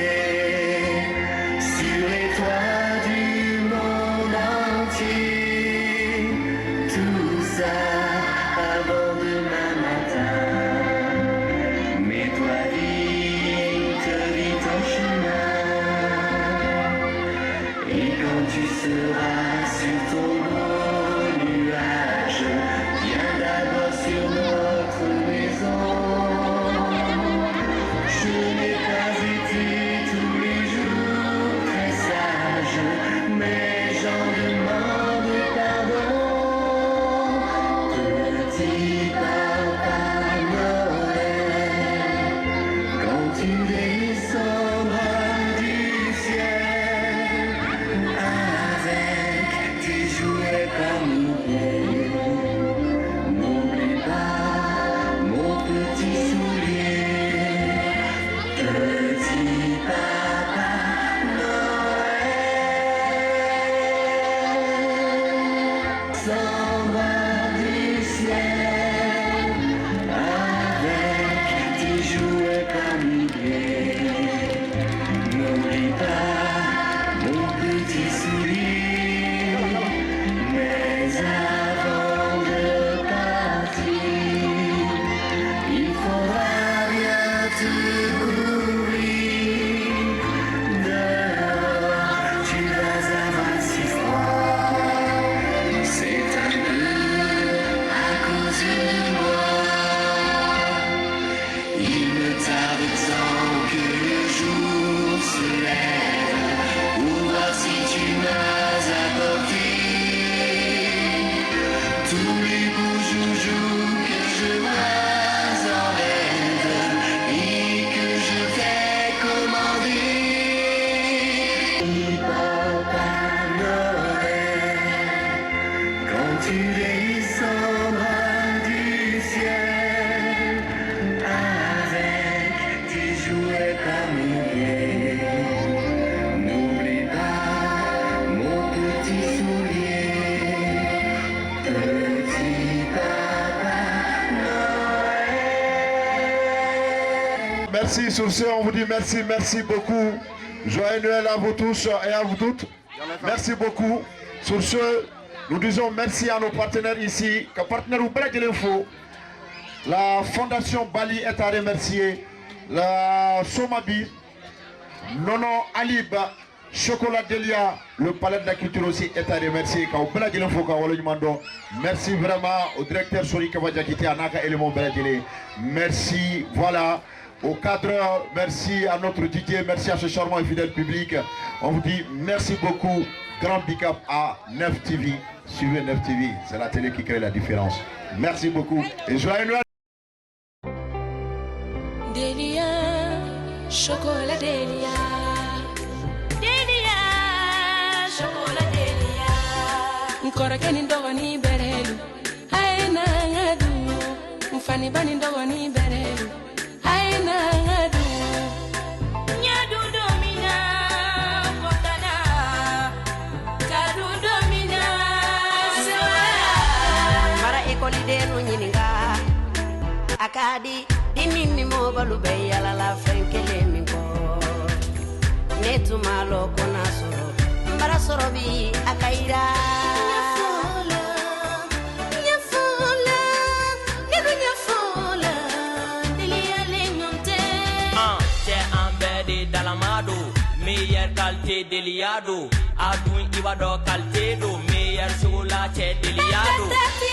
Merci. Sur ce, on vous dit merci, merci beaucoup. Joyeux Noël à vous tous et à vous toutes. Merci beaucoup. Sur ce, nous disons merci à nos partenaires ici. Ka partenaire u bɛɛ lajɛlen fo. La Fondation Bali est à remercier. La Somabi, Nono Alib, Chocolat Delia, le Palais de la Culture aussi est à remercier. K'aw bɛɛ lajɛlen fo ka waleɲuman dɔn. Merci vraiment au directeur Sori Kaba Diakité a n'a ka élément bɛɛ lajɛlen. Merci, voilà, au cadreur, merci à notre DJ, merci à ce charmant et fidèle public. On vous dit merci beaucoup. Grand big up à 9 TV. Suivez 9 TV, c'est la télé qui crée la différence. Merci beaucoup et joyeux Noël. Delia, chocolat Delia. Delia, chocolat Delia. N kɔrɔkɛ ni dɔgɔnin bɛrɛlu, a ye na an ka dun. N faniba ni dɔgɔnin bɛrɛlu, a ye na an ka dun. N dun don min na, kɔntana. Ka dun don min na, sewaya. Mara ekɔlidennu ɲininka a ka di dini ni mɔbɔlu bɛ yalala fɛn kelen min kɔ ne tun m'a lɔn ko n'a sɔrɔ n bara sɔrɔ bi a ka yira. Ɲɛfɔla, ne dun ɲɛfɔla, teliyalen ɲɔgɔn tɛ. An cɛ an bɛɛ de dalama don meilleure qualité deliya don a dun i b'a dɔn qualité don meilleur chocolat cɛ deliya don. Patati.